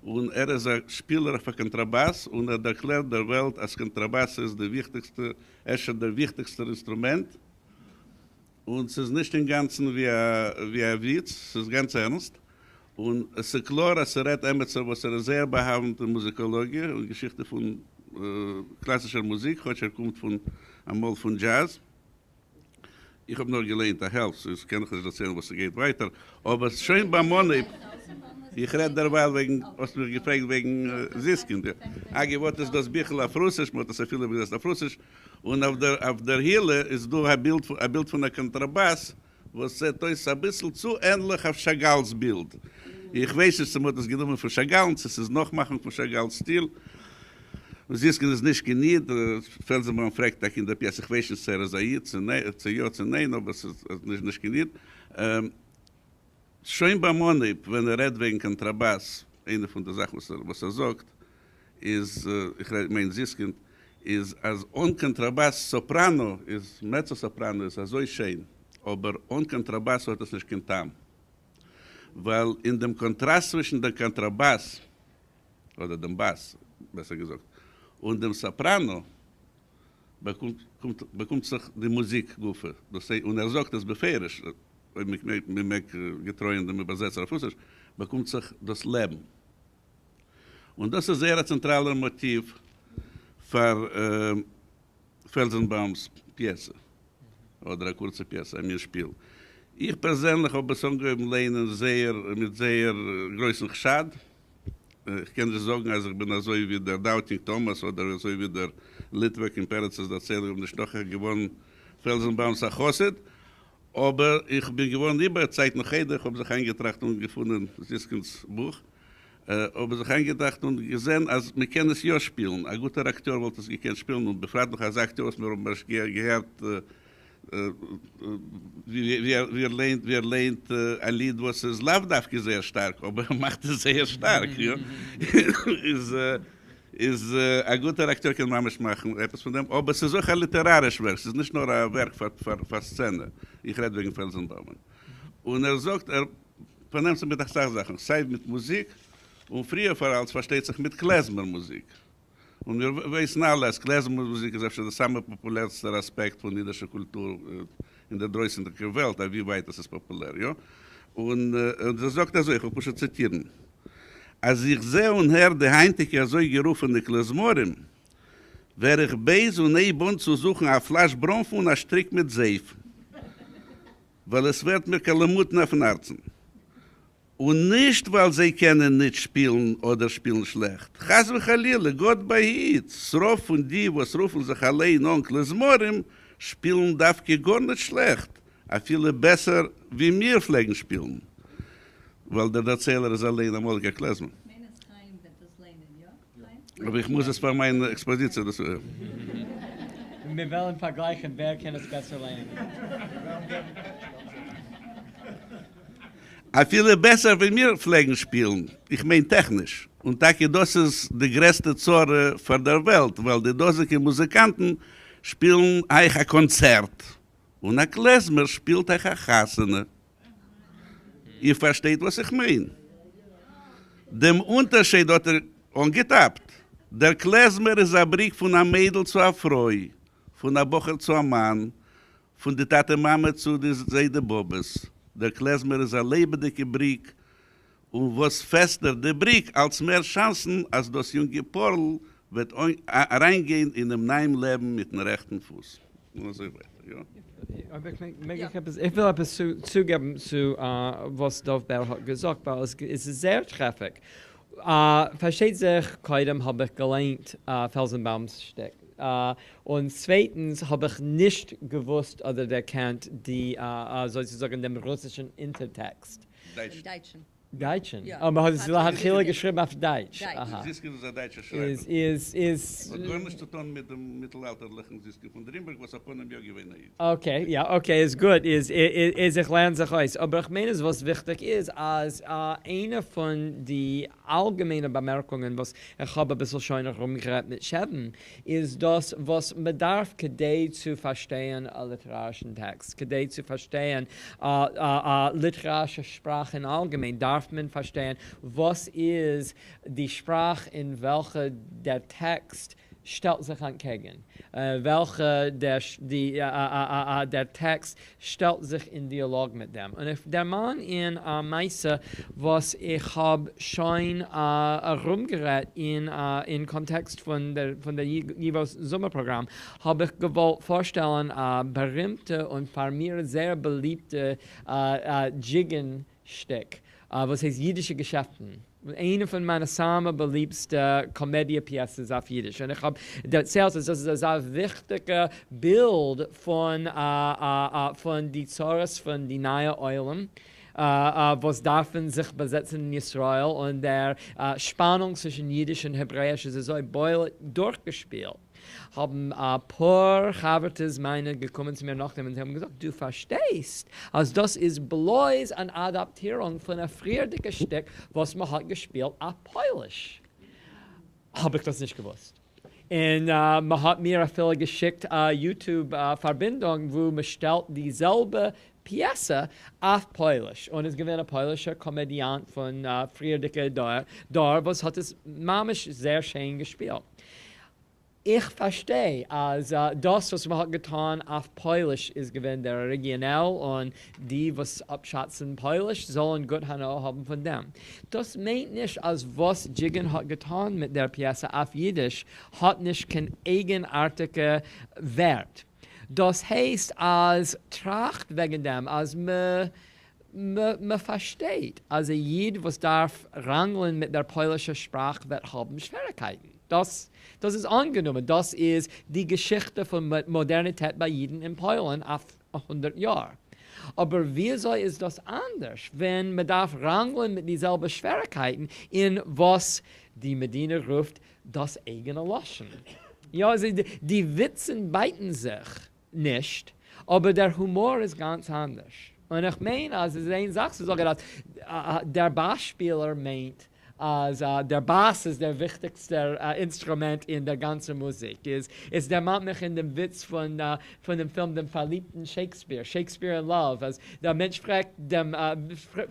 און ער איז א שפילער אויף א קאנטראבאס, און ער דערקלערט דער וועלט אז קאנטראבאס איז די וויכטיגסטע, אפשר דער וויכטיגסטער אינסטרומענט, און ס'איז נישט אינגאנצן ווי א וויץ, ס'איז גאנץ ערנסט, און עס איז קלאר אז ס'רעדט עמיצער וואס ער איז זייער באהאוונט אין מוזיקאלאגיע און געשיכטע פון קלאסישער מוזיק, כאטש ער קומט פון אמאל פון דזשאז. איך האב נאר געליינט א העלפט, סאו קען איך נישט דערציילן וואס ס'גייט ווייטער, אבער שוין ביים אנהייב, איך רעד דערווייל וועגן, האסט מיך געפרעגט וועגן זיסקינד, אגב אט איז דאס ביכל אויף רוסיש, מ'האט עס אפילו איבערגעזעצט אויף רוסיש, און אויף דער אויף דער הילע איז דא א בילד א בילד פון א קאנטראבאס וואס זעט אויס אביסל צו ענליך אויף שאגאל'ס בילד, איך ווייס נישט צו מ'האט עס גענומען פון שאגאל'ן צו ס'איז נאכמאכונג פון שאגאל'ס סטיל. זיסקינד איז נישט קיין איד, פעלזענבוים פרעגט טאקע אין דער פיעסע, איך ווייס נישט צו ער איז א איד צו יא צו ניין, אבער ס'איז נישט קיין איד. שוין ביים אנהייב ווען ער רעדט וועגן קאנטראבאס, איינע פון די זאכן וואס ער זאגט איז, איך מיין זיסקינד, איז אז אן קאנטראבאס סאפראנא איז, מעצא סאפראנא איז אזוי שיין, אבער אן קאנטראבאס האט עס נישט קיין טעם, ווייל אין דעם קאנטראסט צווישן דער קאנטראבאס אדער דעם באס בעסער געזאגט, און דעם סאפראנא באקומט זיך די מוזיק גופא, דאס הייסט, און ער זאגט עס בפירוש, אויב מען מעג געטרויען דעם איבערזעצער אויף רוסיש, באקומט זיך דאס לעבן. און דאס איז זייער א צענטראלער מאטיוו פאר פעלזענבאומ'ס פיעסע, אדער א קורצע פיעסע, א מין שפיל. איך פערזענליך האב עס אנגעהויבן ליינען זייער מיט זייער גרויסן חשד. איך קען נישט זאגן אז איך בין אזוי ווי דער דאוטינג טאמאס אדער אזוי ווי דער ליטוואק אין פרצ'ס דערציילונג, איך בין נישט נאכהער געווארן פעלזענבאומ'ס א חסיד, אבער איך בין געווארן איבערצייגט נאך איידער איך האב זיך איינגעטראכט און געפונען זיסקינד'ס בוך, האב איך זיך איינגעטראכט און געזען אז מען קען עס יא שפילן, א גוטער אקטיאר וואלט עס געקענט שפילן, און בפרט נאך אזא אקטיאר וואס מיר האבן ערשט געהערט ווי ער ליינט ווי ער ליינט א ליד וואס איז לאו דווקא זייער שטארק, אבער ער מאכט עס זייער שטארק, יא, איז איז א גוטער אקטיאר קען ממש מאכן עפעס פון דעם, אבער ס'איז אויך א ליטעראריש ווערק, ס'איז נישט נאר א ווערק פאר סצענע, איך רעד וועגן פעלזענבאומען, און ער זאגט ער פארנעמט זיך מיט אסאך זאכן, סיי מיט מוזיק, און פריער פאר אלץ פארשטייט זיך מיט קלעזמער מוזיק. און מיר ווייסן אלע אז קלעזמער מוזיק איז אפשר דער סאמע פאפולערסטער אספעקט פון אידישער קולטור אין דער דרויסנדיגער וועלט, אויף ווי ווייט עס איז פאפולער, יא. און ער זאגט אזוי, איך וועל פשוט ציטירן, אז איך זע און הער די היינטיגע אזוי גערופענע קלעזמארים, ווער איך בייז און הייב אן צו זוכן א פלאש בראנפן און א שטריק מיט זייף, ווייל עס ווערט מיר קאלעמוטנע אויפן הארצן. און נישט ווייל זיי קענען ניט שפילן אדער שפילן שלעכט, חס וחלילה, גאט באהיט, ס'רוב פון די וואס רופן זיך אליין אן קלעזמארים שפילן דווקא גארניט שלעכט, אפילו בעסער ווי מיר פלעגן שפילן, ווייל דער דערציילער איז אליין אמאליגער קלעזמער. כ'מיין אז חיים וועט דאס ליינען, יא חיים? אבער איך מוז עס פאר מיין עקספאזיציע דאס. מיר וועלן פארגלייכן ווער קען עס בעסער ליינען. אפילו בעסער ווי מיר פלעגן שפילן, איך מיין טעכניש, און טאקע דאס איז די גרעסטע צרה פאר דער וועלט, ווייל די דאזיגע מוזיקאנטן שפילן אייך א קאנצערט, און א קלעזמער שפילט אייך א חתונה. איר פארשטייט וואס איך מיין? דעם אונטערשייד האט ער אנגעטאפט. דער קלעזמער איז א בריק פון א מיידל צו א פרוי, פון א בחור צו א מאן, פון די טאטע מאמע צו די זיידע באבעס, דער קלעזמער איז א לעבעדיגע בריק, און וואס פעסטער די בריק אלס מער שאנסן אז דאס יונגע פארל וועט אריינגיין אינעם נייעם לעבן מיטן רעכטן פוס. און אזוי ווייטער, יא. אויב איך מעג איך עפעס, איך וויל עפעס צוגעבן צו וואס דוב בער האט געזאגט ווייל עס איז זייער טרעפיג. פארשטייט זיך קודם האב איך געליינט פעלזענבאום'ס שטיק, און צווייטנס האב איך נישט געוואוסט אדער דערקענט די אזוי צו זאגן דעם רוסישן אונטערטעקסט. דייטשן. דייטשן? אה, מען האט עס לכתחילה געשריבן אויף דייטש. אהא. זיסקינד איז א דייטשער שרייבער. איז איז איז. האט גארנישט צו טון מיט דעם מיטלאלטערליכן זיסקינד פון דרינבערג וואס הפנים יא געווען א איד. okay, יא okay איז גוט, איז איז איך לערן זיך אויס, אבער איך מיין אז וואס וויכטיג איז אז איינע פון די אלגעמיינע באמערקונגען וואס איך האב אביסל שוין ארומגערעדט מיט שעוון איז דאס וואס מ'דארף כדי צו פארשטייען א ליטערארישן טעקסט, כדי צו פארשטייען א ליטערארישע שפראך אין אלגעמיין דארף מען פארשטייען וואס איז די שפראך אין וועלכע דער טעקסט שטעלט זיך אנטקעגן, וועלכע דער טעקסט שטעלט זיך אין דיאלאג מיט דעם. און איך דערמאן אין א מעשה וואס איך האב שוין ארומגערעדט אין קאנטעקסט פון דער ייוואו זומער פראגראם, האב איך געוואלט פארשטעלן א בארימטע און פאר מיר זייער באליבטע דזשיגאן שטיק וואס הייסט אידישע געשעפטן, איינע פון מיינע סאמע באליבסטע קאמעדיע פיעסעס אויף אידיש, און איך האב דערציילט אז דאס איז אזא וויכטיגע בילד פון פון די צרות פון די נייע עולים וואס דארפן זיך באזעצן אין ישראל, און דער שפאנונג צווישן אידיש און העברעאיש איז אזוי בולט דורכגעשפילט. האבן א פאר חבר'טעס מיינע געקומען צו מיר נאכדעם און זיי האבן געזאגט, דו פארשטייסט אז דאס איז בלויז אן אדאפטירונג פון א פריערדיגע שטיק וואס מען האט געשפילט אויף פויליש? האב איך דאס נישט געוואוסט. און מען האט מיר אפילו געשיקט א YouTube פארבינדונג וואו מען שטעלט די זעלבע פיעסע אויף פויליש, און איז געווען א פוילישער קאמעדיאנט פון פריערדיגע דור וואס האט עס ממש זייער שיין געשפילט. איך פארשטיי אז דאס וואס מ'האט געטאן אויף פויליש איז געווען דער אריגיאנעל און די וואס אפשאצן פויליש זאלן גוט הנאה האבן פון דעם. דאס מיינט נישט אז וואס דזשיגאן האט געטאן מיט דער פיעסע אויף אידיש האט נישט קיין אייגנארטיגע ווערט. דאס הייסט אז טראכט וועגן דעם אז מ מ פארשטייט אז א איד וואס דארף ראנגלען מיט דער פוילישער שפראך וועט האבן שוועריקייטן. דאס דאס איז אנגענומען, דאס איז די געשיכטע פון מאדערניטעט ביי אידן אין פוילן אויף הונדערט יאר. אבער וויאזוי איז דאס אנדערש ווען מען דארף ראנגלען מיט די זעלבע שוועריקייטן אין וואס די מדינה רופט דאס אייגענע לשון? יא, די וויצן בייטן זיך נישט, אבער דער הומאר איז גאנץ אנדערש. און איך מיין אז עס איז איין זאך צו זאגן אז דער באס-שפילער מיינט אז דער באס איז דער וויכטיגסטער אינסטרומענט אין דער גאנצער מוזיק. איז עס דערמאנט מיך אין דעם וויץ פון דעם פילם דעם פארליבטן שעקספיר, Shakespeare in Love, אז דער מענטש פרעגט דעם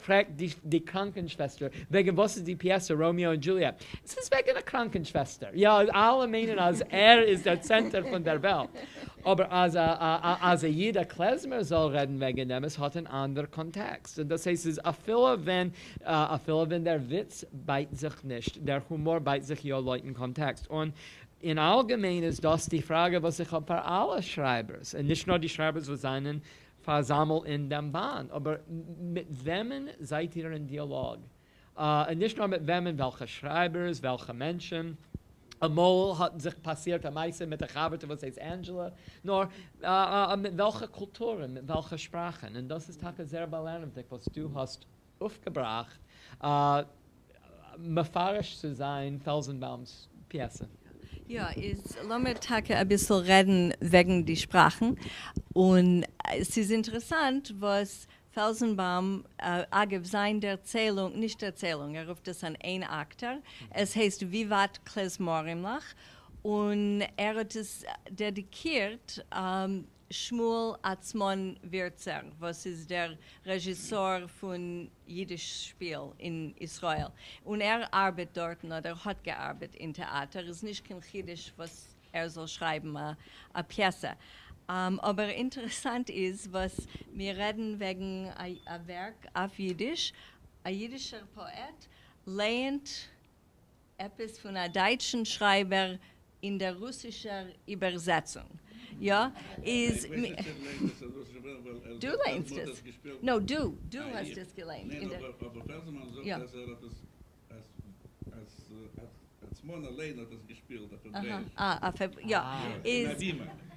פרעגט די קראנקענשוועסטער וועגן וואס איז די פיעסע Romeo and Juliet. עס איז וועגן א קראנקענשוועסטער. יא, אלע מיינען אז ער איז דער צענטער פון דער וועלט. אבער אז אז א איד א קלעזמער זאל רעדן וועגן דעם, עס האט אן אנדער קאנטעקסט. און דאס הייסט איז אפילו ווען אפילו ווען דער וויץ בייט זיך נישט, דער הומאר בייט זיך יא לויטן קאנטעקסט. און אין אלגעמיין איז דאס די פראגע וואס איך האב פאר אלע שרייבערס, און נישט נאר די שרייבערס וואס זענען פארזאמלט אין דעם באנד, אבער מיט וועמען זייט איר אין דיאלאג? און נישט נאר מיט וועמען, וועלכע שרייבערס, וועלכע מענטשן. אמאל האט זיך פאסירט א מעשה מיט א חבר'טע וואס הייסט אנדזשעלא, נאר מיט וועלכע קולטורן, מיט וועלכע שפראכן, און דאס איז טאקע זייער באלערנדיג וואס דו האסט אויפגעבראכט מפרש צו זיין פעלזענבאום'ס פיעסע. יא, איז לאמיר טאקע אביסל רעדן וועגן די שפראכן, און ס'איז אינטערעסאנט וואס. פֿעלזענבאַום, אַגבֿ, זײַן דערציילונג, נישט דערציילונג, ער רופֿט עס אַן איין-אַקטער, עס הייסט וויוואַט קלעזמאָרימלעך, און ער האָט עס דעדיקירט שמואל עצמון ווירצער, וואָס איז דער רעזשיסאָר פֿון ייִדיש-שפּיל אין ישׂראל, און ער אַרבעט דאָרטן אָדער האָט געאַרבעט אין טעאַטער, איז נישט קיין חידוש וואָס ער זאָל שרײַבן אַ פּיעסע. אָבער אינטערעסאַנט איז, וואָס מיר רעדן וועגן אַ ווערק אויף ייִדיש, אַ ייִדישער פּאָעט לייענט עפּעס פֿון אַ דײַטשן שרײַבער אין דער רוסישער איבערזעצונג. יאָ, איז. דו לייענסט עס? נאָ, דו, דו האָסט עס געלייענט. ניין, אָבער פֿעלזענבאַום זאָגט, אַז ער האָט עס, אַז עצמון אַליין האָט עס געשפּילט אויף העברעיִש. אַ, אויף העברעיִש, יאָ. איז.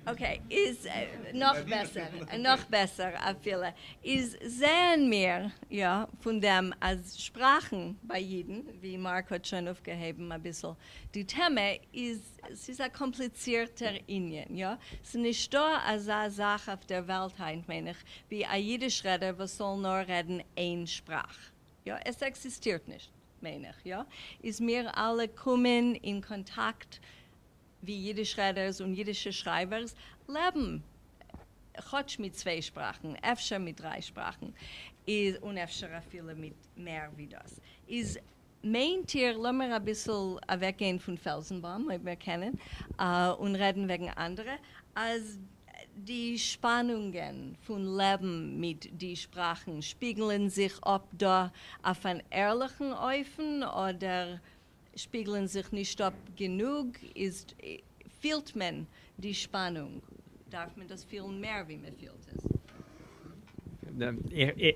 Okay, איז נאָך בעסער, נאָך בעסער אַפֿילו. איז זעען מיר, יאָ, פֿון דעם, אַז שפּראַכן בײַ ייִדן, ווי מאַרק האָט שוין אויפֿגעהויבן אַ ביסל די טעמע, איז, ס'איז אַ קאָמפּליצירטער ענין, יאָ. ס'איז נישטאָ אַזאַ זאַך אויף דער וועלט הײַנט, מיין איך, ווי אַ ייִדיש-רעדער, וואָס זאָל נאָר רעדן איין שפּראַך. יאָ, עס עקזיסטירט נישט, מיין איך, יאָ. איז מיר אַלע קומען אין קאָנטאַקט ווי ייִדיש-רעדערס און ייִדישע שרײַבערס לעבן כאָטש מיט צוויי שפּראַכן, אפֿשר מיט דרײַ שפּראַכן, איז, און אפֿשר אַפֿילו מיט מער ווי דאָס. איז מיינט איר, לאָמיר אַ ביסל אַוועקגיין פֿון פֿעלזענבאַום, אויב מיר קענען, און רעדן וועגן אַנדערע, אַז די שפּאַנונגען פֿון לעבן מיט די שפּראַכן שפּיגלען זיך אָפּ דאָ אויף אַן ערלעכן אופֿן, אָדער שפּיגלען זיך נישט אָפּ גענוג? איז פֿילט מען די שפּאַנונג? דאַרף מען דאָס פֿילן מער ווי מע פֿילט עס?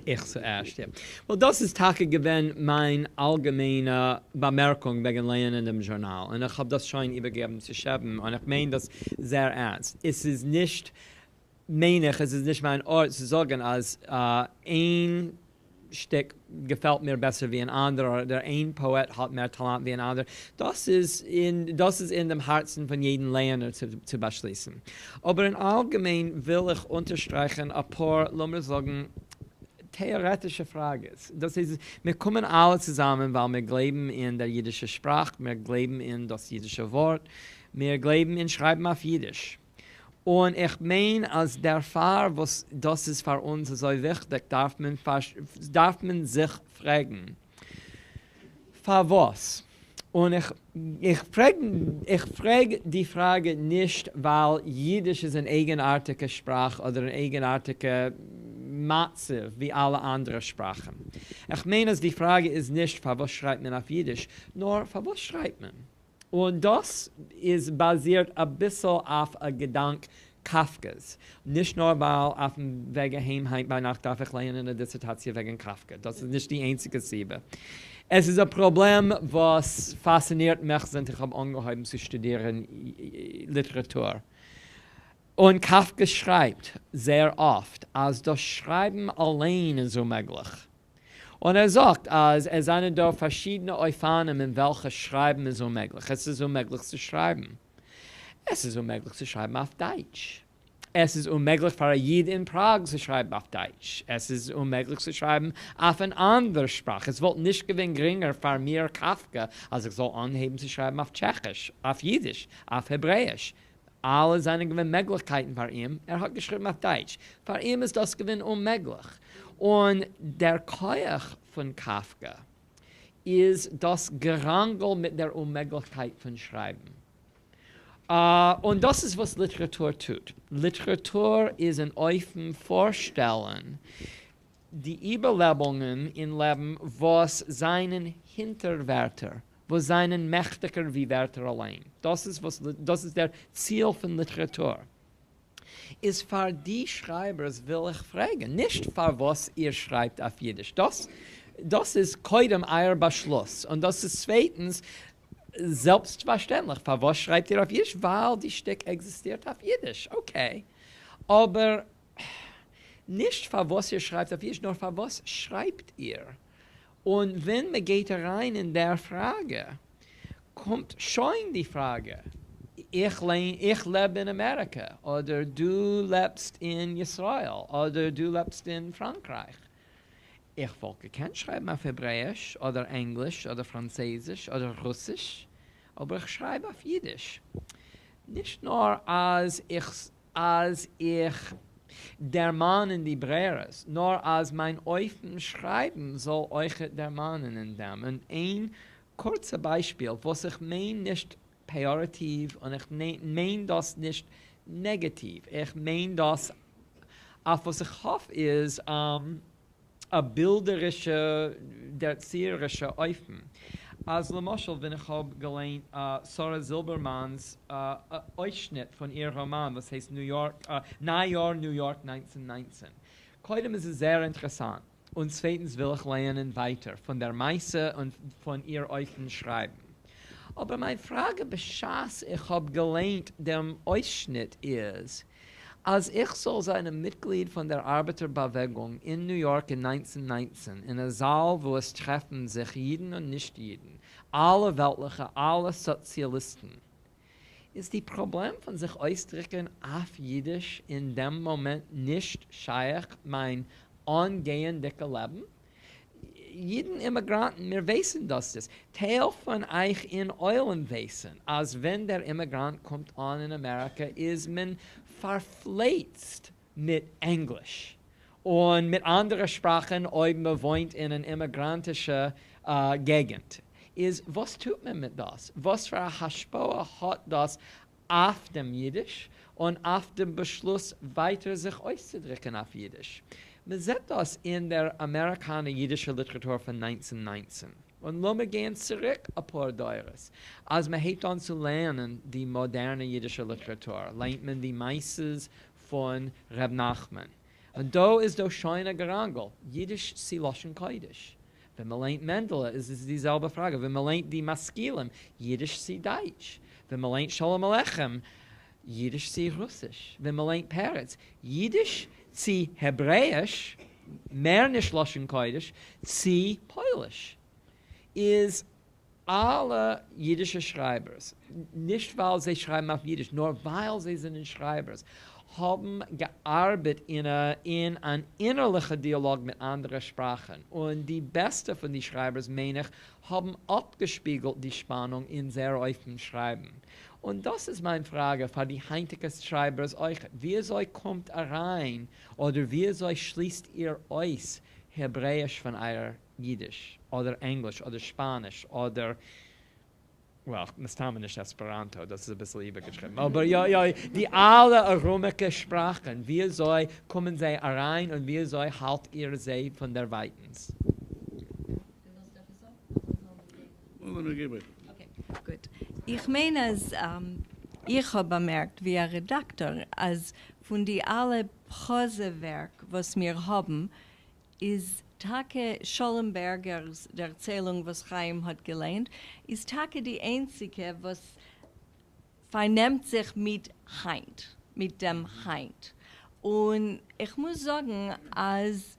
איך צוערשט, יאָ. Well, דאָס איז טאַקע געווען מײַן אַלגעמיינע באַמערקונג וועגן לייענען דעם זשורנאַל, און איך האָב דאָס שוין איבערגעגעבן צו שעווען, און איך מיין דאָס זייער ערנסט. עס איז נישט, מיין איך, עס איז נישט מײַן אָרט צו זאָגן, אַז איין שטיק געפעלט מיר בעסער ווי אן אנדערער, אדער איין פאעט האט מער טאלאנט ווי אן אנדערער, דאס איז אין דאס איז אין דעם הארצן פון יעדן לייענער צו באשליסן. אבער אין אלגעמיין וויל איך אונטערשטרייכן אפאר, לאמיר זאגן, טעארעטישע פראגעס. דאס איז, מיר קומען אלע צוזאמען ווייל מיר גלייבן אין דער אידישער שפראך, מיר גלייבן אין דאס אידישע ווארט, מיר גלייבן אין שרייבן אויף אידיש. און איך מיין אז דערפאר וואס דאס איז פאר אונז אזוי וויכטיג דארף מען דארף מען זיך פרעגן פארוואס, און איך איך פרעג איך פרעג די פראגע נישט ווייל אידיש איז אן אייגנארטיגע שפראך אדער אן אייגנארטיגע מצב ווי אלע אנדערע שפראכן, איך מיין אז די פראגע איז נישט פארוואס שרייבט מען אויף אידיש, נאר פארוואס שרייבט מען? און דאס איז באזירט אביסל אויף א געדאנק קאפקע'ס, נישט נאר ווייל אויפן וועג אהיים היינט ביינאכט דארף איך לייענען א דיסערטאציע וועגן קאפקע, דאס איז נישט די איינציגע סיבה. עס איז א פראבלעם וואס פאסצינירט מיך זינט איך האב אנגעהויבן צו שטודירן ליטעראטור. און קאפקע שרייבט זייער אפט אז דאס שרייבן אליין איז אוממעגליך. און ער זאגט אז עס זענען דא פארשידענע אופנים אין וועלכע שרייבן איז אוממעגליך. עס איז אוממעגליך צו שרייבן. עס איז אוממעגליך צו שרייבן אויף דייטש. עס איז אוממעגליך פאר א איד אין פראג צו שרייבן אויף דייטש. עס איז אוממעגליך צו שרייבן אויף אן אנדער שפראך. עס וואלט נישט געווען גרינגער פאר מיר קאפקע אז איך זאל אנהייבן צו שרייבן אויף טשעכיש, אויף אידיש, אויף העברעאיש. אלע זענען געווען מעגליכקייטן פאר אים, ער האט געשריבן אויף דייטש, פאר אים איז דאס געווען אוממעגליך, און דער כח פון קאפקא איז דאס געראנגל מיט דער אוממעגליכקייט פון שרייבן. און דאס איז וואס ליטעראטור טוט, ליטעראטור איז אן אופן פארשטעלן די איבערלעבונגען אין לעבן וואס זענען הינטער ווערטער, וואס זענען מעכטיגער ווי ווערטער אליין. דאס איז וואס דאס איז דער ציל פון ליטעראטור. איז פאר די שרייבערס וויל איך פרעגן, נישט פארוואס איר שרייבט אויף אידיש, דאס דאס איז קודם אייער באשלוס, און דאס איז צווייטנס זעלבסטפארשטענדליך פארוואס שרייבט איר אויף אידיש, ווייל די שטיק עקזיסטירט אויף אידיש, okay. אבער נישט פארוואס איר שרייבט אויף אידיש, נאר פארוואס שרייבט איר? און ווען מען גייט אריין אין דער פראגע, קומט שוין די פראגע, איך איך לעב אין אמעריקע, אדער דו לעבסט אין ישראל, אדער דו לעבסט אין פראנקרייך. איך וואלט געקענט שרייבן אויף העברעאיש, אדער ענגליש, אדער פראנצויזיש, אדער רוסיש, אבער איך שרייב אויף אידיש. נישט נאר אז איך אז איך דערמאן אין די ברירות, נאר אז מיין אופן שרייבן זאל אויכעט דערמאנען אין דעם. און איין קורצע ביישפיל, וואס איך מיין נישט פעיאראטיוו און איך מיין דאס נישט נעגאטיוו, איך מיין דאס אויף וואס איך האף איז א בילדערישע דערציערישע אופן. אז למשל ווען איך האב געליינט שרה זילבערמאן'ס אויסשניט פון איר ראמאן וואס הייסט ניו יארק, ניי יאר ניו יארק 1919. קודם איז עס זייער אינטערעסאנט, און צווייטנס וויל איך לייענען ווייטער פון דער מעשה און פון איר אופן שרייבן. אבער מיין פראגע בשעת איך האב געליינט דעם אויסשניט איז, אז איך זאל זיין א מיטגליד פון דער ארבעטער באוועגונג אין ניו יארק אין 1919, אין א זאל וואו עס טרעפן זיך אידן און נישט אידן, אלע וועלטליכע, אלע סאציאליסטן, איז די פראבלעם פון זיך אויסדריקן אויף אידיש אין דעם מאמענט נישט שייך מיין אנגייענדיגע לעבן? אידן אימיגראנטן, מיר ווייסן דאס איז. טייל פון אייך אין עולם ווייסן, אז ווען דער אימיגראנט קומט אן אין אמעריקע איז מען פארפלייצט מיט ענגליש און מיט אנדערע שפראכן אויב מען וואוינט אין אן אימיגראנטישע געגנט. איז וואס טוט מען מיט דאס? וואס פאר א השפעה האט דאס אויף דעם אידיש און אויף דעם באשלוס ווייטער זיך אויסצודריקן אויף אידיש? מען זעט דאס אין דער אמעריקאנער אידישער ליטעראטור פון 1919. און לאמיר גיין צוריק אפאר דורות. אז מען הייבט אן צו לערנען די מאדערנע אידישע ליטעראטור, לערנט מען די מעשיות פון ר' נחמן. און דא איז דא שוין א געראנגל, אידיש צי לשון קודש. ווען מען לערנט מענדעלע איז עס די זעלבע פראגע. ווען מען לערנט די משכילים, אידיש צי דייטש. ווען מען לערנט שלום עליכם, אידיש צי רוסיש. ווען מען לערנט פרץ, אידיש צי העברעאיש, מער נישט לשון קודש, צי פויליש. איז אלע אידישע שרייבערס, נישט ווייל זיי שרייבן אויף אידיש, נאר ווייל זיי זענען שרייבערס, האבן געארבעט אין א אין אן אינערליכע דיאלאג מיט אנדערע שפראכן. און די בעסטע פון די שרייבערס, מיין איך, האבן אפגעשפיגלט די שפאנונג אין זייער אופן שרייבן. און דאס איז מיין פראגע פאר די היינטיגע שרייבערס אויך. ווי אזוי קומט אריין, אדער ווי אזוי שליסט איר אויס העברעאיש פון אייער אידיש, אדער ענגליש, אדער שפאניש, אדער, well, מסתמא נישט עספעראנטא, דאס איז אביסל איבערגעטריבן. אבער יא, יא, די אלע ארומיגע שפראכן, ווי אזוי קומען זיי אריין און ווי אזוי האלט איר זיי פון דער ווייטנס? Okay, גוט. איך מיין אז איך האב באמערקט ווי א רעדאקטאר, אז פון די אלע פראזע-ווערק, וואס מיר האבן, איז טאקע שלום בערגערס דערציילונג, וואס חיים האט געלייענט, איז טאקע די איינציגע, וואס פארנעמט זיך מיט היינט, מיט דעם היינט. און איך מוז זאגן, אז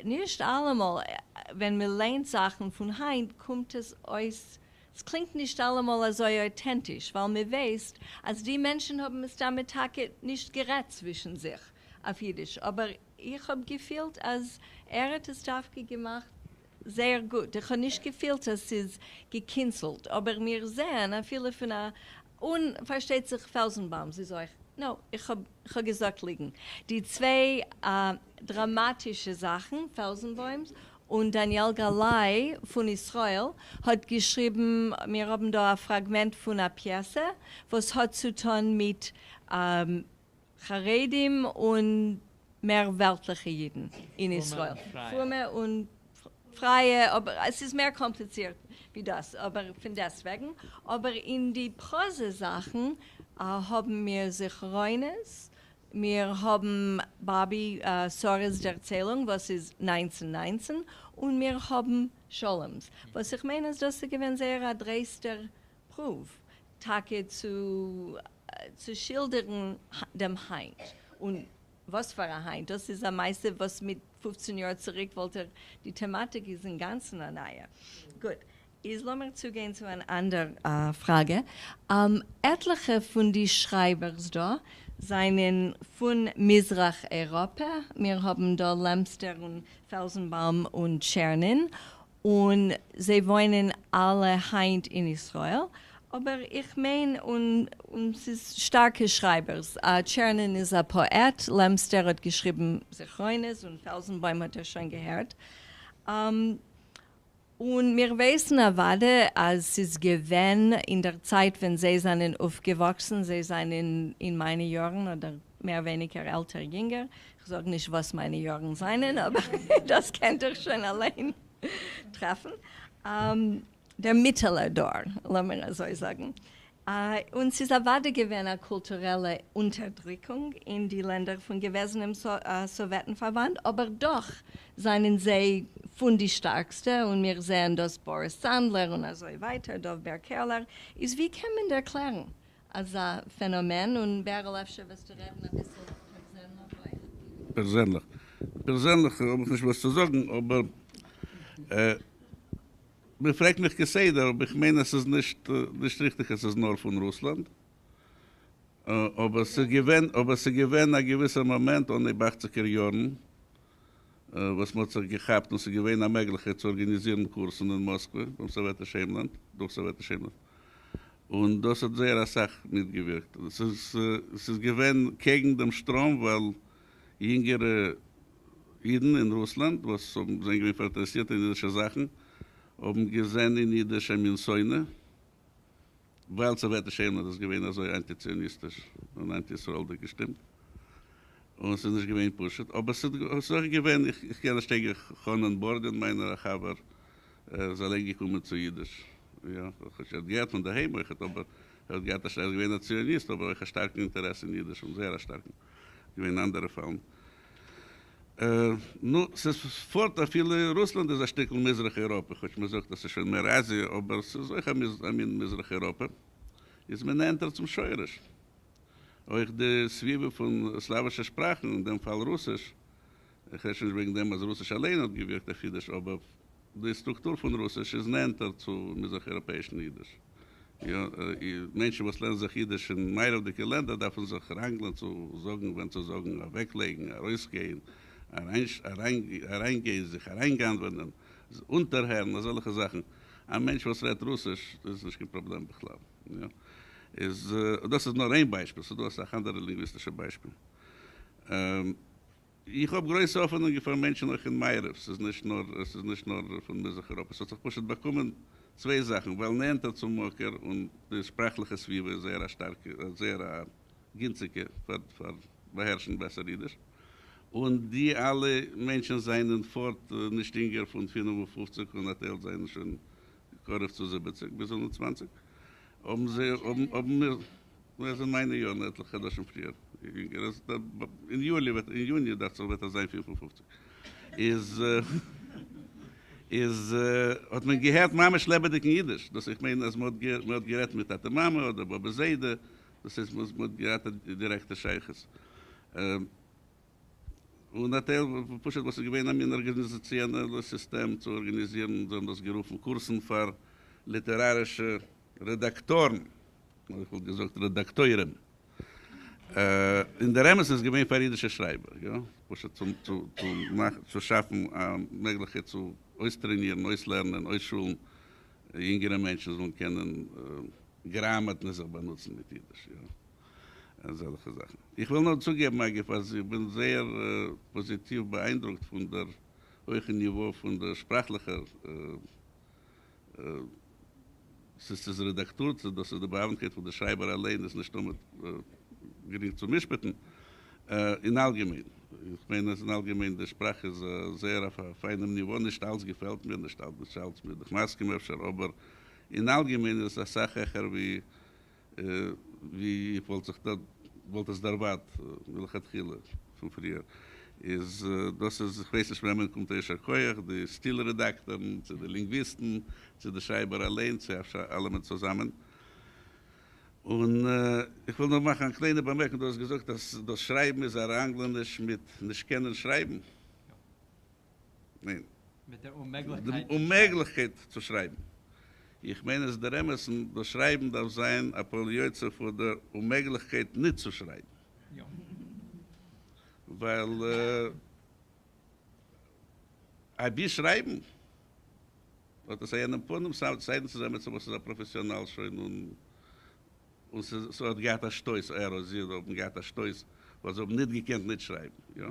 נישט אלעמאל, ווען מען לייענט זאכן פון היינט, קומט עס אויס, עס קלינגט נישט אלעמאל אזוי אויטענטיש, ווייל מען ווייסט, אז די מענטשן האבן מסתמא טאקע נישט גערעדט צווישן זיך אויף אידיש. אבער איך האב געפילט, אז ער האט עס דווקא געמאכט זייער גוט. איך האב נישט געפילט, אז ס'איז געקינצלט. אבער מיר זעען אפילו פון א, און פארשטייט זיך פעלזנבוים, איז אויך, no, איך האב געזאגט ליגן. די צוויי דראמאטישע זאכן, פעלזנבוימס און דניאל גלאי פון ישראל האט געשריבן, מיר האבן דא א פראגמענט פון א פיעסע, וואס האט צו טון מיט חרדים און מער וועלטליכע אידן אין ישראל. פרומע און פרייע, אבער עס איז מער קאמפליצירט ווי דאס, אבער פון דעסטוועגן. אבער אין די פראזע זאכן האבן מיר זכרונות, מיר האבן באבי שרה'ס דערציילונג, וואס איז 1919, און מיר האבן שלום'ס. וואס איך מיין, אז דאס איז געווען זייער א דרייסטער פרואוו, טאקע צו שילדערן דעם היינט. און וואס פאר א היינט? דאס איז א מעשה, וואס מיט 15 יאר צוריק וואלט ער, די טעמאטיק איז אין גאנצן א נייע. גוט. איז לאמיר צוגיין צו אן אנדער פראגע. עטליכע פון די שרייבערס דא זײַנען פֿון מיזרח-אייראָפּע. מיר האָבן דאָ לעמסטער און פֿעלזענבאַום און טשערנין, און זיי וואוינען אַלע הײַנט אין ישׂראל. אָבער איך מיין, און, און ס'איז שטאַרקע שרײַבערס. טשערנין איז אַ פּאָעט, לעמסטער האָט געשריבן זכרונות און פֿעלזענבוים האָט איר שוין געהערט. און מיר ווייסן אַוודאי, אַז ס'איז געווען אין דער צײַט, ווען זיי זײַנען אויפֿגעוואַקסן, זיי זײַנען אין מײַנע יאָרן אָדער מער ווייניגער עלטער, ייִנגער. איך זאָג נישט, וואָס מײַנע יאָרן זײַנען, אָבער דאָס קענט איר שוין אַליין טרעפֿן. דער מיטעלער דור, לאָמיר אַזוי זאָגן. און ס'איז אַוודאי געווען אַ קולטורעלע אונטערדריקונג אין די לענדער פֿון געוועזענעם סאָוועטן-פֿאַרבאַנד, אָבער דאָך זײַנען זיי פֿון די שטאַרקסטע, און מיר זעען דאָס באָריס סאַנדלער און אַזוי ווײַטער, דובֿ בער קערלער. איז ווי קען מען דערקלערן אַזאַ פֿענאָמען? און בערל, אפֿשר וועסטו רעדן אַ ביסל פּערזענלעך אויך? פּערזענלעך? פּערזענלעך האָב איך נישט וואָס צו זאָגן, אָבער מען פרעגט מיך כסדר, אבער איך מיין אז ס'איז נישט נישט ריכטיג אז ס'איז נאר פון רוסלאנד, אבער ס'איז געווען אבער ס'איז געווען א געוויסער מאמענט אנהייב אכציגער יארן וואס מ'האט זיך געכאפט און ס'איז געווען א מעגליכקייט צו ארגאניזירן קורסן אין מאסקווע ביים סאוועטיש היימלאנד, דורך סאוועטיש היימלאנד, און דאס האט זייער אסאך מיטגעווירקט. ס'איז ס'איז געווען קעגן דעם שטראם ווייל יונגערע אידן אין רוסלאנד וואס האבן זענען געווען פאראינטערעסירט אין אידישע זאכן האבן געזען אין אידיש א מין שונא, ווייל סאוועטיש היימלאנד איז געווען אזוי אנטי-ציוניסטיש און אנטי-ישראל'דיג געשטימט, און ס'איז נישט געווען פשוט, אבער ס'איז אויך געווען, איך קען א שטייגער חנן בארדין מיינער א חבר, ער איז אליין געקומען צו אידיש, יא, כאטש ער האט געהערט פון דערהיים אויכעט, אבער ער האט געהאט א, ער איז געווען א ציוניסט, אבער אויך א שטארקן אינטערעס אין אידיש, און זייער א שטארקן. געווען אנדערע פאלן. נו, ס'איז פארט אפילו רוסלאנד איז א שטיקל מזרח אייראפע, כאטש מ'זאגט אז ס'איז שוין מער אזיע, אבער ס'איז אויך א מין מזרח אייראפע, איז מען נענטער צום שורש. אויך די סביבה פון סלאווישע שפראכן, אין דעם פאל רוסיש, איך רעד שוין נישט וועגן דעם אז רוסיש אליין האט געווירקט אויף אידיש, אבער די סטרוקטור פון רוסיש איז נענטער צו מזרח אייראפעאישן אידיש. יא, מענטשן וואס לערנען זיך אידיש אין מערב'דיגע לענדער דארפן זיך ראנגלען צו זאגן ווען צו זאגן אוועקלייגן, ארויסגיין, אריינגיין, זיך אריינגנב'ענען, אונטערהערן, אזעלכע זאכן. א מענטש וואס רעדט רוסיש איז נישט קיין פראבלעם בכלל. יא, איז דאס איז נאר איין ביישפיל, ס'איז דא אסאך אנדערע לינגוויסטישע ביישפילן. איך האב גרויסע האפענונגען פאר מענטשן אויך אין מערב, ס'איז נישט נאר ס'איז נישט נאר פון מזרח אירופה, ס'האט זיך פשוט באקומען צוויי זאכן, ווייל נענטער צום מקור און די שפראכליכע סביבה איז זייער א שטארקע זייער א גינציגע פאר פאר באהערשן בעסער אידיש, און די אלע מענטשן זענען פארט נישט אינגער פון 55 און א טייל זענען שוין קרוב צו 70 ביז 120 האבן זיי האבן האבן מיר נו, ער איז אין מיינע יארן עטליכע חדשים פריער, יונגער, איז אין יולי וועט, אין יוני דאכט זיך וועט ער זיין 55, איז איז האט מען געהערט ממש לעבעדיגן אידיש, דאס איך מיין אז מען האט גערעדט מיט טאטע מאמע אדער באבע זיידע, דאס הייסט מען האט געהאט א דירעקטע שייכות. און א טייל פשוט וואס איז געווען א מין ארגאניזאציאנעלע סיסטעם צו ארגאניזירן, זיי האבן דאס גערופן קורסן פאר ליטערארישע רעדאקטארן. איך וואלט געזאגט רעדאקטוירים. אין דער אמת איז געווען פאר אידישע שרייבער, יא, פשוט צו צו צו שאפן א מעגליכקייט צו אויסטרענירן, אויסלערנען, אויסשולן יונגערע מענטשן זאלן קענען גראמאטנע זיך באנוצן מיט אידיש, יא, אזעלכע זאכן. איך וויל נאר צוגעבן אגב אז איך בין זייער פאזיטיוו באאיינדרוקט פון דער הויכן ניווא פון דער שפראכליכער ס'איז רעדאקטור, צו דאס איז די באהאוונטקייט פון די שרייבער אליין איז נישט תמיד גרינג צו משפט'ן. אין אלגעמיין, איך מיין אז אין אלגעמיין די שפראך איז זייער אויף א פיינעם ניווא, נישט אלץ געפעלט מיר, נישט אלץ בין איך מסכים אפשר, אבער אין אלגעמיין איז עס אסאך העכער ווי ווי איך וואלט זיך וואלט עס דערווארט מלכתחילה פון פריער, איז דאס איז איך ווייס נישט וועמען קומט א יישר כח, די סטיל רעדאקטארן, צו די לינגוויסטן, צו די שרייבער אליין, צו אפשר אלעמען צוזאמען. און איך וויל נאר מאכן א קליינע באמערקונג, דו האסט געזאגט אז דאס שרייבן איז א ראנגלעניש מיט נישט קענען שרייבן. ניין. מיט דער אוממעגליכקייט צו שרייבן. אוממעגליכקייט צו שרייבן. איך מיין אז דער אמת, דאס שרייבן דארף זיין א פועל יוצא פון דער אוממעגליכקייט ניט צו שרייבן. יא. ווייל אבי שרייבן האט עס א יענעם פנים, סיידן ס'איז עמיצער וואס איז א פראפעסיאנאל שוין און און ס'האט געהאט א שטויס, ער אדער זי האבן געהאט א שטויס וואס זיי האבן ניט געקענט ניט שרייבן, יא.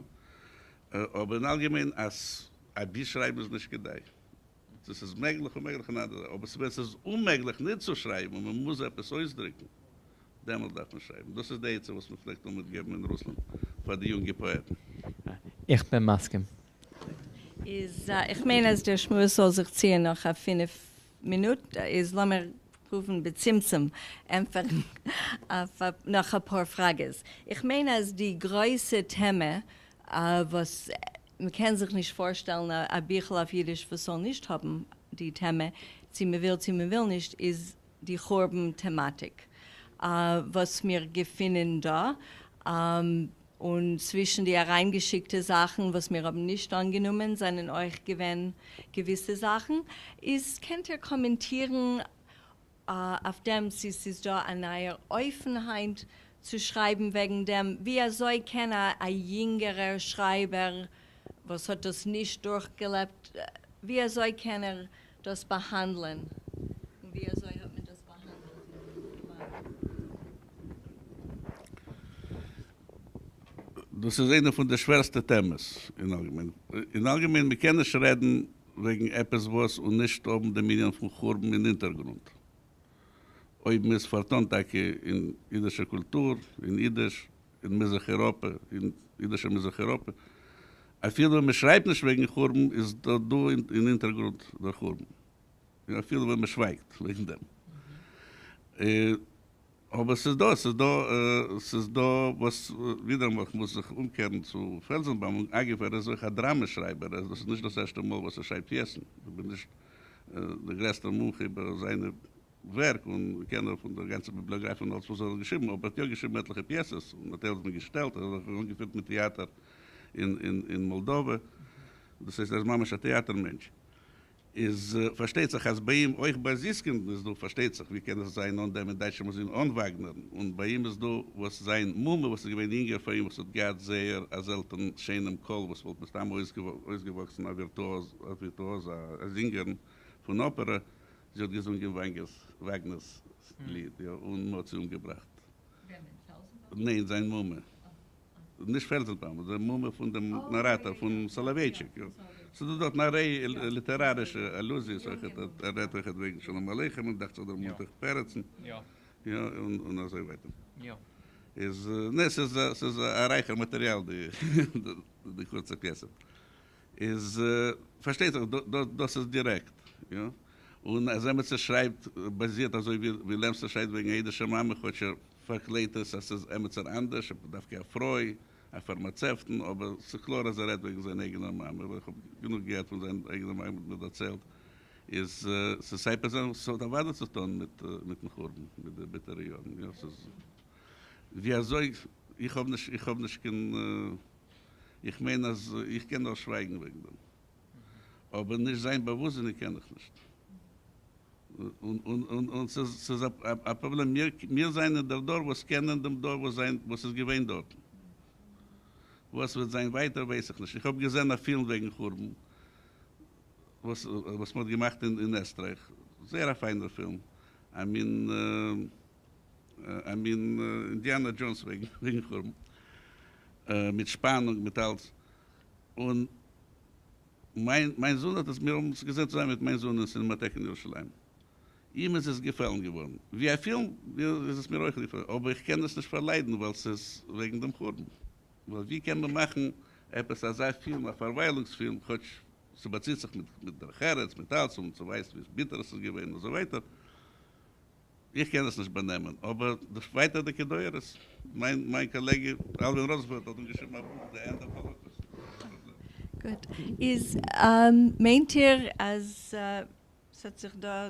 אבער אין אלגעמיין אז אבי שרייבן איז נישט כדאי. צו ס'איז מעגליך אוממעגליך אן אנדערע זאך, אבער ווען ס'איז אוממעגליך ניט צו שרייבן און מ'מוז עפעס אויסדריקן, דעמאלט דארף מען שרייבן. דאס איז די עצה וואס מ'פלעגט תמיד געבן אין רוסלאנד פאר די יונגע פאעטן. איך בין מסכים. איז איך מיין אז דער שמועס זאל זיך ציען נאך א פינף מינוט, איז לאמיר פרואוון בצמצום ענטפערן אויף נאך אפאר פראגעס. איך מיין אז די גרויסע טעמע וואס מ'קען זיך נישט פארשטעלן א ביכל אויף אידיש וואס זאל נישט האבן די טעמע, צי מ'וויל צי מ'וויל נישט, איז די חורבן טעמאטיק וואס מיר געפינען דא, און צווישן די אריינגעשיקטע זאכן וואס מיר האבן נישט אנגענומען זענען אויך געווען געוויסע זאכן, איז קענט איר קאמענטירן אויף דעם צו ס'איז דא א נייער אופן היינט צו שרייבן וועגן דעם, ווי אזוי קען א יונגערער שרייבער וואס האט דאס נישט דורכגעלעבט, ווי אזוי קען ער דאס באהאנדלען, און ווי אזוי האט מען דאס באהאנדלט אין פאר? דאס איז איינע פון די שווערסטע טעמעס אין אלגעמיין. אין אלגעמיין, מען קען נישט רעדן וועגן עפעס וואס און נישט האבן דעם ענין פון חורבן אין הינטערגרונט. אויב מען איז פארטאן טאקע אין אידישער קולטור, אין אידיש, אין מזרח איראפע, אין אידישער מזרח איראפע, אפילו ווען מען שרייבט נישט וועגן חורבן איז דא דא אין הינטערגרונט דער חורבן, אפילו ווען מען שווייגט וועגן דעם. אבער ס'איז דא, ס'איז דא, ס'איז דא וואס, ווידעראמאל איך מוז זיך אומקערן צו פעלזענבאום, אגב ער איז אויך א דראמע שרייבער, דאס איז נישט דאס ערשטע מאל וואס ער שרייבט פיעסן, איך בין נישט דער גרעסטער מומחה איבער זיינע ווערק און קענער פון דער גאנצער ביבליאגראפיע און אלץ וואס ער האט געשריבן, אבער ער האט יא געשריבן עטליכע פיעסעס און א טייל זענען געשטעלט, ער האט זיך אנגעפירט מיט טעאטער אין מאלדאווע, דאס הייסט ער איז ממש א טעאטער מענטש. איז פארשטייט זיך אז ביי אים, אויך ביי זיסקינדן איז דא, פארשטייט זיך, ווי קען עס זיין אן דעם אין דייטשע מוזיען אן וואגנערן, און ביי אים איז דא וואס זיין מומע וואס איז געווען יונגער פאר אים וואס האט געהאט זייער א זעלטען שיינעם קול וואס וואלט מסתם אויסגעוואקסן א ווירטואוז א ווירטואוז א זינגערן פון אפערע, זי האט געזונגען וואגנער'ס ליד, יא, און מ'האט זי אומגעבראכט. וועמען? פעלזענבאום? ניין, זיין מומע. נישט פעלזענבאום, די מומע פון דעם נאראטאר פון סאלאווייטשיק, יא. ס'איז דא דארטן א ריי ליטערארישע אלוזיעס אויכעט, ער רעדט אויכעט וועגן שלום עליכם און דאכט זיך דערמאנט אויך פרצן, יא, און אזוי ווייטער. איז, נע, ס'איז, ס'איז א רייכער מאטעריאל די, די קורצע פיעסע. איז, פארשטייט זיך, דאס איז דירעקט, יא. און אז עמיצער שרייבט באזירט אזוי ווי לעמסטער שרייבט וועגן א אידישע מאמע, כאטש ער פארקלערט עס אז ס'איז עמיצער אנדערש, דווקא א פרוי, א פארמאצעפטן, אבער ס'איז קלאר אז ער רעדט וועגן זיין אייגענער מאמע, ווייל איך האב גענוג געהערט פון זיין אייגענער מאמע האט מיר דערציילט, איז ס'איז סיי פערזענליך, ס'האט אוודאי צו טון מיט מיטן חורבן, מיט די ביטערע יארן, יא ס'איז ווי אזוי, איך האב נישט, איך האב נישט קיין, איך מיין אז איך קען נאר שווייגן וועגן דעם, אבער נישט זיין באוואוסטזיניג קען איך נישט. און ס'איז א פראבלעם, מיר זענען דער דור וואס קענען דעם דור וואס איז געווען דארטן, וואס וועט זיין ווייטער ווייס איך נישט, איך האב געזען א פילם וועגן חורבן וואס מ'האט געמאכט אין עסטרייך, זייער א פיינער פילם, א מין א מין אינדיאנא דזשאונס וועגן חורבן, מיט שפאנונג מיט אלס, און מיין מיין זון האט עס, מיר האבן עס געזען צוזאמען מיט מיין זון אין סינעמאטעק אין ירושלים. אים איז עס געפעלן געווארן. ווי א פילם איז עס מיר אויך געפעלן, אבער איך קען עס נישט פארליידן ווייל ס'איז וועגן דעם חורבן. ווייל ווי קען מען מאכן עפעס אזא פילם, א פארוויילונגס פילם, כאטש ס'באציט זיך מיט מיט דרך ארץ, מיט אלץ, און ס'ווייזט ווי ביטער עס איז געווען און אזוי ווייטער. איך קען עס נישט באנעמען, אבער די ווייטערדיגע דורות, מיין מיין קאלעגע אלווין ראזענפעלד האט אנגעשריבן א בוך The End of Holocaust. גוט. איז מיינט איר אז ס'האט זיך דא,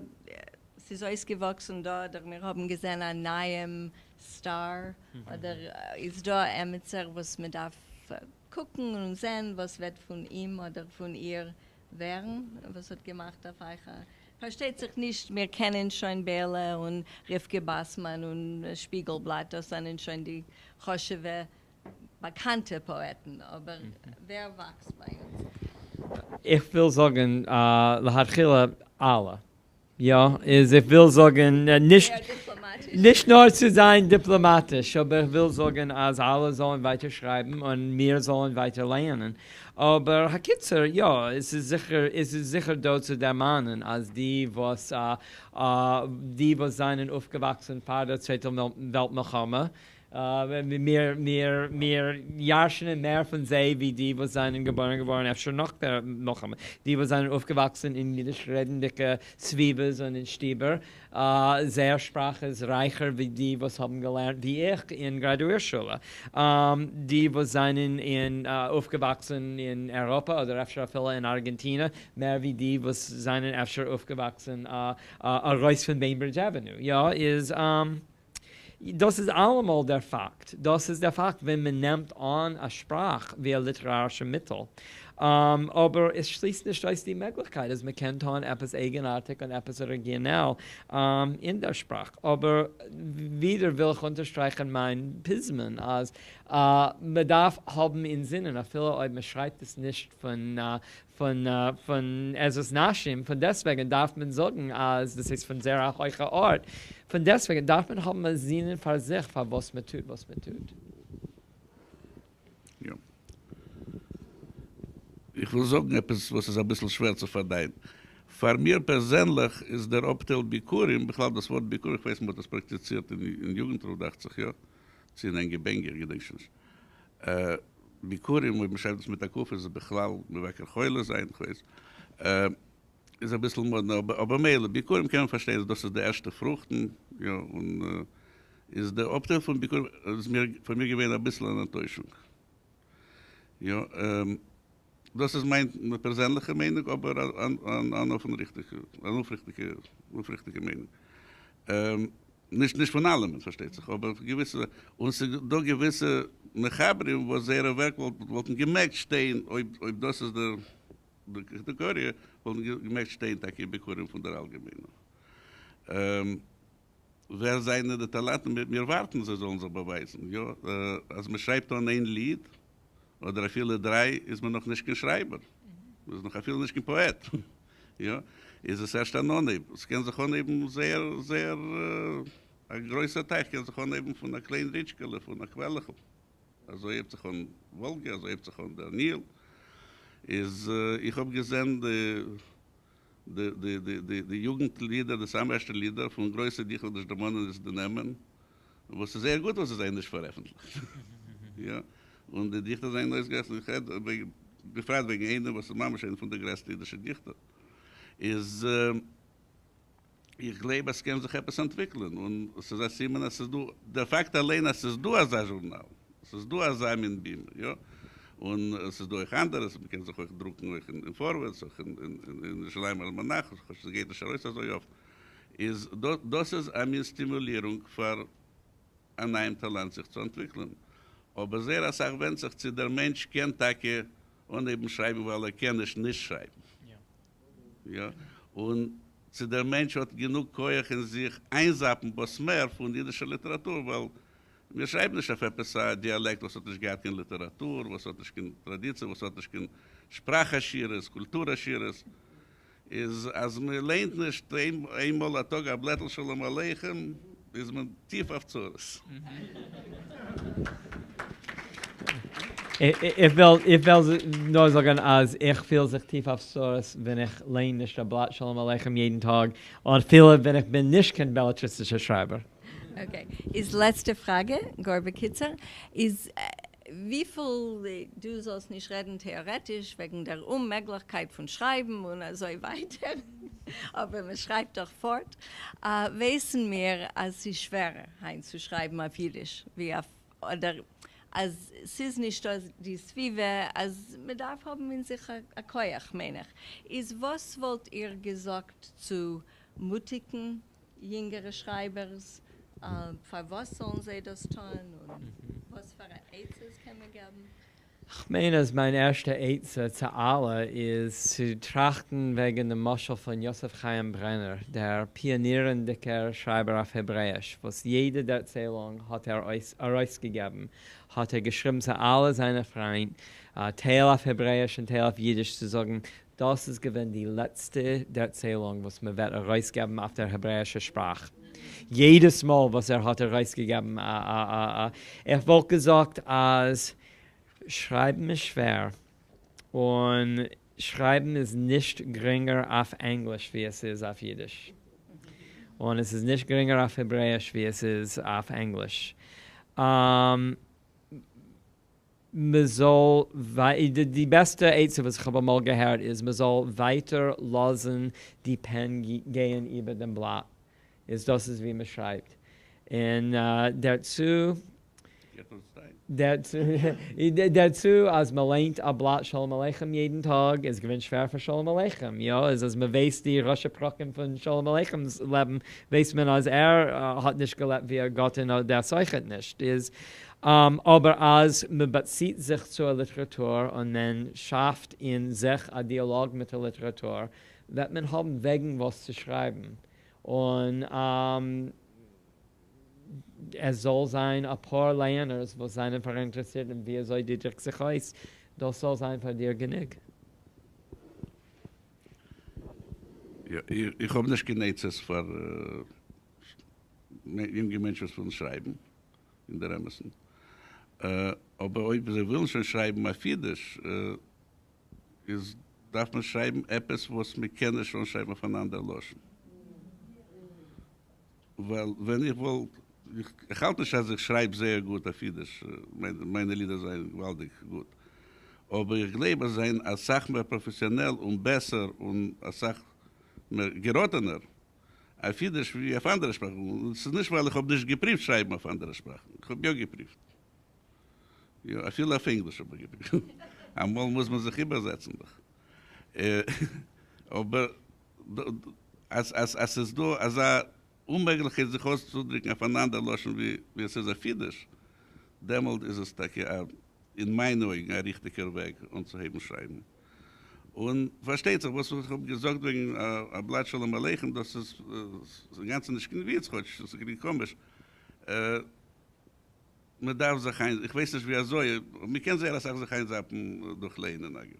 ס'איז אויסגעוואקסן דא, אדער מיר האבן געזען א נייעם סטאר, אדער איז דא עמיצער וואס מ'דארף קוקן און זען וואס וועט פון אים אדער פון איר ווערן, וואס האט געמאכט אויף אייך א פארשטייט זיך נישט, מיר קענען שוין בעלע און רבקה באסמאן און שפיגלבלאט, דאס זענען שוין די חשוב'ע. באקאנטע פאעטן, אבער ווער וואקסט ביי אונז? איך וויל זאגן להתחילה אלע. יא, איז איך וויל זאגן נישט נישט נאר צו זיין דיפלאמאטיש, אבער איך וויל זאגן אז אלע זאלן ווייטער שרייבן און מיר זאלן ווייטער לייענען. אבער הקיצור, יא, עס איז זיכער, עס איז זיכער דא צו דערמאנען אז די וואס די וואס זענען אויפגעוואקסן פאר דער צווייטער וועלט מלחמה, מיר מיר מיר ירש'נען מער פון זיי ווי די וואס זענען געבוירן געווארן אפשר נאך דער מלחמה, די וואס זענען אויפגעוואקסן אין אידיש רעדנדיגע סביבות און אין שטיבער, זייער שפראך איז רייכער ווי די וואס האבן געלערנט ווי איך אין גראדואיר שולע, די וואס זענען אין אויפגעוואקסן אין אייראפע אדער אפשר אפילו אין ארגענטינע מער ווי די וואס זענען אפשר אויפגעוואקסן ארויס פון בעינברידזש עוועניו, יא איז. דאס איז אלעמאל דער פאקט. דאס איז דער פאקט ווען מען נעמט אן א שפראך ווי א ליטערארישע מיטל. אבער עס שליסט נישט אויס די מעגליכקייט אז מען קען טון עפעס אייגנארטיג און עפעס אריגינעל אין דער שפראך. אבער ווידער וויל איך אונטערשטרייכן מיין פזמון אז מען דארף האבן אינזינען אפילו אויב מען שרייבט עס נישט פון פון פון עזרת נשים, פון דעסטוועגן דארף מען זאגן אז דאס איז פון זייער א הויכע ארט, פון דעסטוועגן דארף מען האבן א זינען פאר זיך פארוואס מען טוט וואס מען טוט. יא. איך וויל זאגן עפעס וואס איז אביסל שווער צו פארדייען. פאר מיר פערזענליך איז דער אפטייל ביכורים, בכלל דאס ווארט ביכורים, איך ווייס מען האט עס פראקטיצירט אין יוגנטרוף דאכט זיך, יא? צו אין ענגע בענגע, איך געדענק שוין נישט. ביכורים, אויב מ'שרייבט עס מיט א ק' איז עס בכלל מבקר חולה זיין, כ'ווייס. איז אביסל מאדנע, אבער מילא, ביכורים קען מען פארשטיין אז דאס איז די ערשטע פרוכטן, יא, און איז די אפטייל פון ביכורים איז מיר פאר מיר געווען אביסל אן אנטוישונג. יא, דאס איז מיין פערזענליכע מיינונג, אבער אן אויפריכטיגע אויפריכטיגע מיינונג. נישט נישט פון אלעמען פארשטייט זיך, אבער געוויסע, און ס'איז דא געוויסע מחברים וואס זייערע ווערק וואלטן געמעגט שטיין, אויב אויב דאס איז די קאטעגאריע, וואלטן געמעגט שטיין טאקע אין ביכורים פון דער אלגעמיינער. ווער זענען די טאלאנטן? מיר ווארטן זיי זאלן זיך באווייזן, יא, אז מ'שרייבט אן איין ליד, אדער אפילו דריי, איז מען נאך נישט קיין שרייבער, מען איז נאך אפילו נישט קיין פאעט, יא, איז עס ערשט אן אנהייב, עס קען זיך אנהייבן זייער זייער, א גרויסער טייך קען זיך אנהייבן פון א קליין ריטשקעלע, פון א קוועלעכל, אזוי הייבט זיך אן וואלגע, אזוי הייבט זיך אן דער ניל, איז איך האב געזען די די די די די די יוגנט לידער, די סאמע ערשטע לידער פון גרויסע דיכטער, נישט דערמאנען איצט די נעמען, וואס איז זייער גוט וואס זיי זענען נישט פארעפנטליכט, יא, און די דיכטער זענען אויסגערעכנט, איך רעד בפרט וועגן איינער וואס איז ממש איינער פון די גרעסטע אידישע דיכטער, איז איך גלייב אז ס'קען זיך עפעס אנטוויקלען, און ס'איז א סימן אז ס'איז דא, דער פאקט אליין אז ס'איז דא אזא זשורנאל, ס'איז דא אזא מין בימה, יא, און ס'איז דא אויך אנדערע, מ'קען זיך אויך דרוקן אויך אין פארווערטס, אויך אין ירושלים אלמאנאך, כאטש ס'גייט נישט ארויס אזוי אפט. איז דאס איז א מין סטימולירונג פאר א נייעם טאלאנט זיך צו אנטוויקלען, אבער זייער אסאך ווענדט זיך צו דער מענטש קען טאקע אנהייבן שרייבן ווייל ער קען נישט נישט שרייבן, יא, און צו דער מענטש האט גענוג כח אין זיך איינזאפן וואס מער פון אידישער ליטעראטור, ווייל מיר שרייבן נישט אויף עפעס א דיאלעקט וואס האט נישט געהאט קיין ליטעראטור, וואס האט נישט קיין טראדיציע, וואס האט נישט קיין שפראך עשירות, קולטור עשירות. איז אז מען ליינט נישט איין מאל א טאג א בלעטל שלום עליכם איז מען טיף אויף צרות. איך וויל נאר זאגן אז איך פיל זיך טיף אויף צרות ווען איך ליין נישט א בלאט שלום עליכם יעדן טאג, און אפילו ווען איך בין נישט קיין בעלעטריסטישער שרייבער. Okay, איז לעצטע פראגע, גאר בקיצור, איז וויפיל דו זאלסט נישט רעדן טעארעטיש וועגן דער אוממעגליכקייט פון שרייבן און אזוי ווייטער, אבער מען שרייבט דאך פארט, ווייסן מיר אז ס'איז שווערער היינט צו שרייבן אויף אידיש ווי אויף, אדער אז ס'איז נישטא די סביבה אז מ'דארף האבן אין זיך א כח מיין איך, איז וואס וואלט איר געזאגט צו מוטיגן יונגערע שרייבערס, פארוואס זאלן זיי דאס טון און וואס פאר א עצות קען מען געבן? כ'מיין אז מיין ערשטע עצה צו אלע איז צו טראכטן וועגן דעם משל פון יוסף חיים ברענער, דער פיאנירנדיקער שרייבער אויף העברעאיש, וואס יעדע דערציילונג האט ער ארויסגעגעבן, האט ער געשריבן צו אלע זיינע פריינט, טייל אויף העברעאיש און טייל אויף אידיש, צו זאגן, דאס איז געווען די לעצטע דערציילונג וואס מען וועט ארויסגעבן אויף דער העברעאישער שפראך. יעדעס מאל וואס ער האט ארויסגעגעבן א א א. איך וואלט געזאגט אז שרייבן איז שווער, און שרייבן איז נישט גרינגער אויף ענגליש ווי עס איז אויף אידיש, און עס איז נישט גרינגער אויף העברעאיש ווי עס איז אויף ענגליש. מ'זאל, די בעסטע עצה וואס איך האב אמאל געהערט איז מ'זאל ווייטער לאזן די פען גייען איבער דעם בלאט, איז דאס איז ווי מ'שרייבט, און דערצו דערצו אז מ'ליינט א בלאט שלום עליכם יעדן טאג איז געווען שווער פאר שלום עליכם, יא, איז אז מ'ווייסט די ראשי פרקים פון שלום עליכם'ס לעבן ווייסט מען אז ער האט נישט געלעבט ווי א גאט אין אדעס אויכעט נישט, איז אבער אז מען באציט זיך צו א ליטעראטור און מען שאפט אין זיך א דיאלאג מיט א ליטעראטור, וועט מען האבן וועגן וואס צו שרייבן, און עס זאל זיין אפאר לייענערס וואס זענען פאראינטערעסירט אין ווי אזוי דו דריקסט זיך אויס, דאס זאל זיין פאר דיר גענוג. איך האב נישט קיין עצות פאר יונגע מענטשן וואס ווילן שרייבן. אין דער אמת'ן. אבער אויב זיי ווילן שוין שרייבן אויף אידיש, איז דארף מען שרייבן עפעס וואס מען קען נישט אנשרייבן אויף אן אנדער לשון. ווייל ווען איך וואלט, איך האלט נישט אז איך שרייב זייער גוט אויף אידיש, מיינע לידער זענען געוואלדיג גוט, אבער איך גלייב אז זיי זענען אסאך מער פראפעסיאנעל און בעסער און אסאך מער געראטענער אויף אידיש ווי אויף אנדערע שפראכן, און ס'איז נישט ווייל איך האב נישט געפריווט שרייבן אויף אנדערע שפראכן, איך האב יא געפריווט, יא, אפילו אויף ענגליש האב איך געפריווט, אמאל מוז מען זיך איבערזעצן דאך, אבער אז אז אז ס'איז דא אזא אוממעגליכקייט זיך אויסצודריקן אויף אן אנדער לשון ווי עס איז אויף אידיש, דעמאלט איז עס טאקע א, אין מיינע אויגן, א ריכטיגער וועג אנצוהייבן שרייבן. און פארשטייט זיך וואס איך האב געזאגט וועגן א בלאט שלום עליכם, דאס איז אינגאנצן נישט קיין וויץ, כאטש עס קלינגט קאמיש, מען דארף זיך איינ, איך ווייס נישט ווי אזוי, מען קען זייער אסאך זיך איינזאפן דורך ליינען אגב,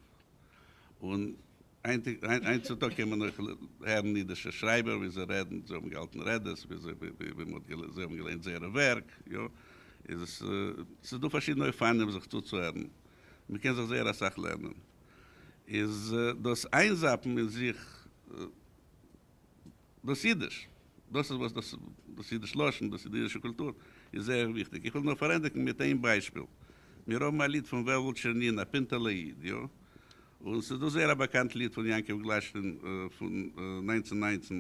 און היינט צו טאג קען מען אויך הערן אידישע שרייבער ווי זיי רעדן, זיי האבן געהאלטן רעדעס, ווי זיי האבן געליינט זייערע ווערק, יא, איז עס, ס'איז דא פארשידענע אופנים זיך צוצוהערן. מען קען זיך זייער אסאך לערנען, איז דאס איינזאפן אין זיך דאס אידיש, דאס איז וואס דאס דאס אידיש לשון, דאס אידישע קולטור איז זייער וויכטיג. איך וויל נאר פארענדיגן מיט איין ביישפיל, מיר האבן א ליד פון וועלוול טשערנין, א פינטעלע איד, יא, און ס'איז דא זייער א באקאנט ליד פון יעקב גלאטשטיין פון 1919,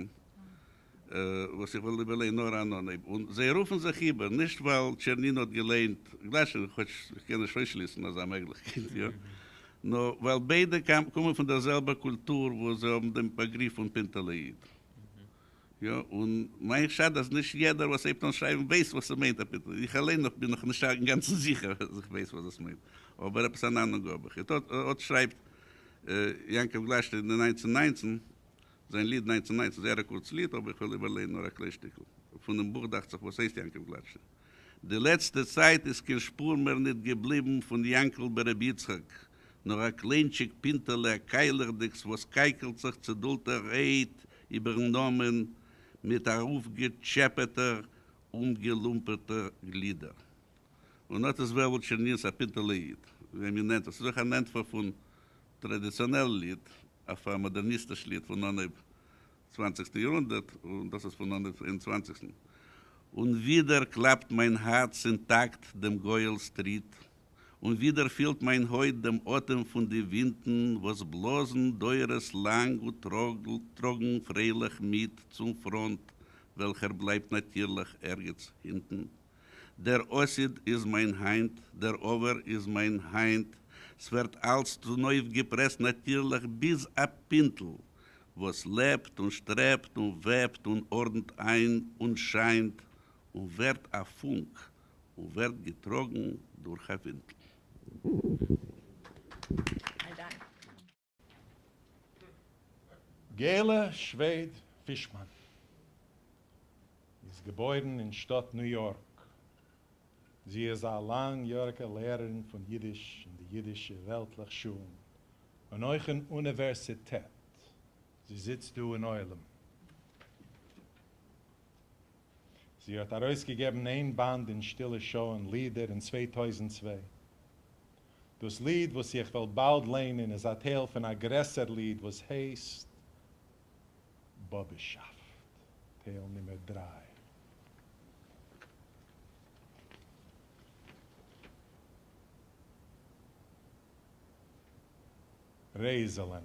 וואס איך וועל איבערלייענען נאר אן אנהייב, און זיי רופן זיך איבער, נישט ווייל טשערנין האט געליינט גלאטשטיין, כאטש איך קען נישט אויסשליסן אזא מעגליכקייט, יא, נאר ווייל ביידע קומען פון דער זעלבער קולטור וואו זיי האבן דעם באגריף פון פינטעלע איד, יא, און מיין חשד אז נישט יעדער וואס הייבט אן שרייבן ווייסט וואס ס'מיינט א פינטעלע איד, איך אליין נאך בין נאך נישט אינגאנצן זיכער אז איך ווייס וואס דאס מיינט, אבער עפעס אן אנונג האב איך. אט שרייבט יעקב גלאטשטיין אין 1919. זיין ליד 1919, זייער א קורץ ליד, אבער איך וועל איבערלייענען נאר א קליין שטיקל פונעם בוך דאכט זיך וואס הייסט יעקב גלאטשטיין. די לעצטע צייט איז קיין שפור מער ניט געבליבן פון יענקל ברב יצחק, נאר א קליינטשיק פינטעלע א קיילעכדיקס וואס קייקלט זיך צעדולטערהייט איבערן נאמען מיט ארויפגעטשעפעטער אומגעלומפערטע גלידער. און אט איז וועלוול טשערנינס א פינטעלע איד, ווי מען נענט עס, ס'איז אויך אן ענטפער פון טראדיציאנעל ליד אויף א מאדערניסטיש ליד פון אנהויב צוואנציגסטן יארהונדערט, און דאס איז פון אנהויב איינצוואנציגסטן. און ווידער קלאפט מיין הארץ אין טאקט דעם גואל'ס טריט, און ווידער פילט מיין הויט דעם אטעם פון די ווינטן וואס בלאזן דורות לאנג און טראגן פרייליך מיט צום פראנט וועלכער בלייבט נאטירליך ערגעץ הינטן. דער עתיד איז מיין היינט, דער עבר איז מיין היינט, ס'ווערט אלץ צונויפגעפרעסט נאטירליך ביז א פינטל וואס לעבט און שטרעבט און וועבט און ארדנט איין און שיינט און ווערט א פונק און ווערט געטראגן דורך א ווינטל. אַ דאַנק. געלע שוועד פישמאן איז געבוירן אין שטאט ניו יארק. זי איז א לאנג-יאריגע לערערין פון יידיש אין די יידישע וועלטלעך שולן און אויך אין אוניווערסיטעט. זי זיצט דא אין עולם. זי האט ארויסגעגעבן איין באנד אין שטילע שעה'ן לידער אין 2002. דאס ליד וואס איך וועל באלד ליינען איז א טייל פון א גרעסער ליד וואס הייסט באבעשאפט, טייל נומער דריי. רייזעלען.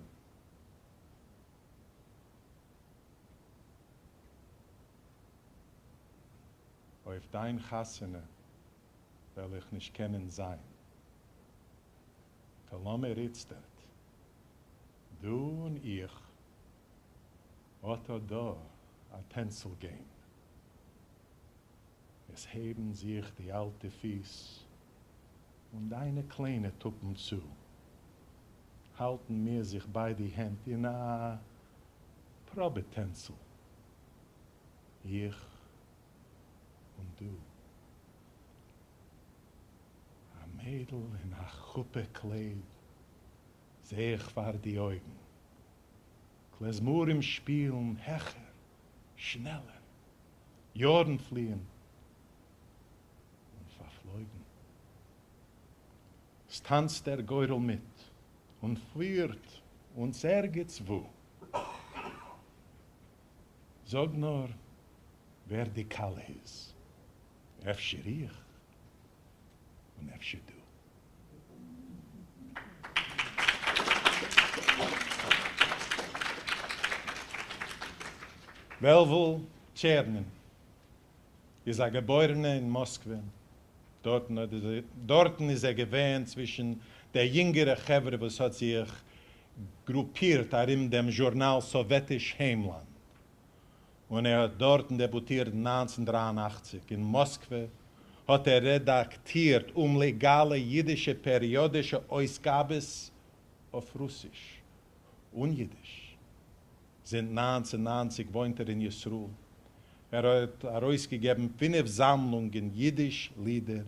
אויף דיין חתונה וועל איך נישט קענען זיין. טא לאמיר איצטערט, דו און איך, אט א דא א טענצל גיין. עס הייבן זיך די אלטע פיס און דיינע קליינע טופן צו. האלטן מיר זיך ביי די הענט אין א פראבע טענצל, איך און דו. א מיידל אין א חופה קלייד זע איך פאר די אויגן. קלעזמארים שפילן העכער, שנעלער. יארן פליען און פארפלויגן. ס'טאנצט דער גורל מיט און פירט אונז ערגעץ וואו. זאג נאר ווער די כלה איז, אפשר איך און אפשר דו. וועלוול טשערנין איז א געבוירענע אין מאסקווע, דארטן איז ער געווען צווישן דער יונגערע חברה וואס האט זיך גרופירט ארום דעם זשורנאל סאוועטיש היימלאנד, און ער האט דארטן דעבוטירט אין 1983. אין מאסקווע האט ער רעדאקטירט אומלעגאלע אידישע פעריאדישע אויסגאבעס אויף רוסיש און אידיש. זינט 1990 וואוינט ער אין ישראל. ער האט ארויסגעגעבן פינף זאמלונגען אידיש לידער,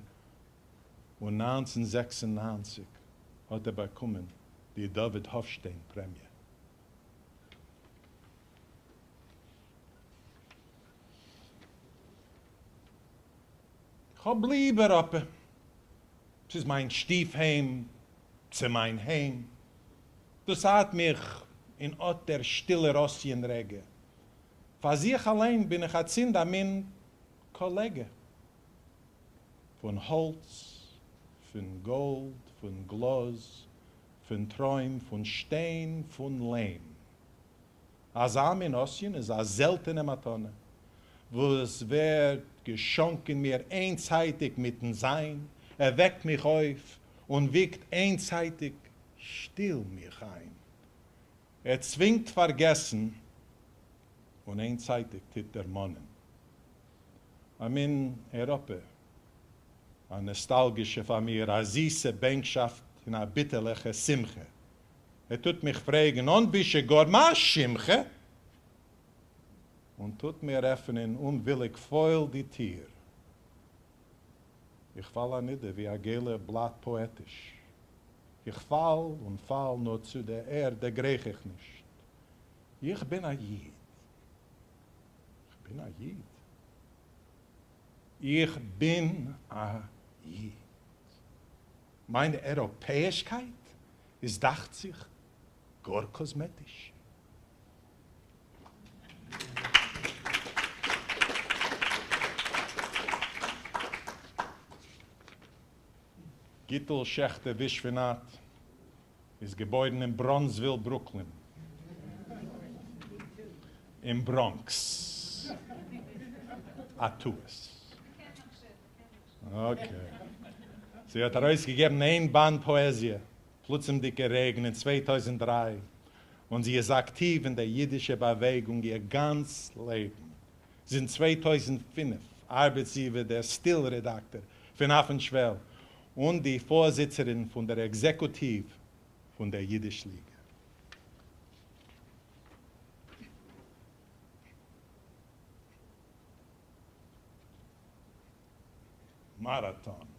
און 1996 האט ער באקומען די דוד האפשטיין פרעמיע. כ'האב ליב אייראפע. ס'איז מיין שטיף-היים צו מיין היים. דאס ארט מיך אין אט דער שטילער אסיען-רגע. פאר זיך אליין בין איך אצינד א מין קאלעגע. פון האלץ, פון גאלד, פון גלאז, פון טרוים, פון שטיין, פון ליים. אזא מין אסיען איז א זעלטענע מתנה וואס ווערט געשאנקען מיר איינצייטיג מיטן זיין, ער וועקט מיך אויף און וויגט איינצייטיג שטיל מיך איין. ער צווינגט פארגעסן און איינצייטיג טוט דערמאנען. א מין אייראפע, א נאסטאלגישע פאר מיר, א זיסע בענקשאפט און א ביטערליכע שמחה. ער טוט מיך פרעגן אן בושה גאר מה שמך? און טוט מיר עפענען אומוויליג פויל די טיר. איך פאל אנידער ווי א געלער בלאט פאעטיש. איך פאל און פאל נאר צו דער ערד דערגרייך איך נישט. איך בין א איד. איך בין א איד. איך בין א איד. מיין אייראפעאישקייט איז דאכט זיך גאר קאזמעטיש. גיטל שעכטער ווישוואנאט איז געבוירן אין בראנזוויל ברוקלין אין בראנקס. א טעות. אקעי. זי האט ארויסגעגעבן איין באנד פאעזיע, פלוצימדיקער רעגן, אין 2003, און זי איז אקטיוו אין דער יידישער באוועגונג איר גאנץ לעבן. זינט 2005 ארבעט זי ווי דער סטיל-רעדאקטאר פון אויפן שוועל, און די פֿאָרזיצערין פֿון דער עקזעקוטיוו פֿון דער ייִדיש-ליגע. מאַראַטאָן.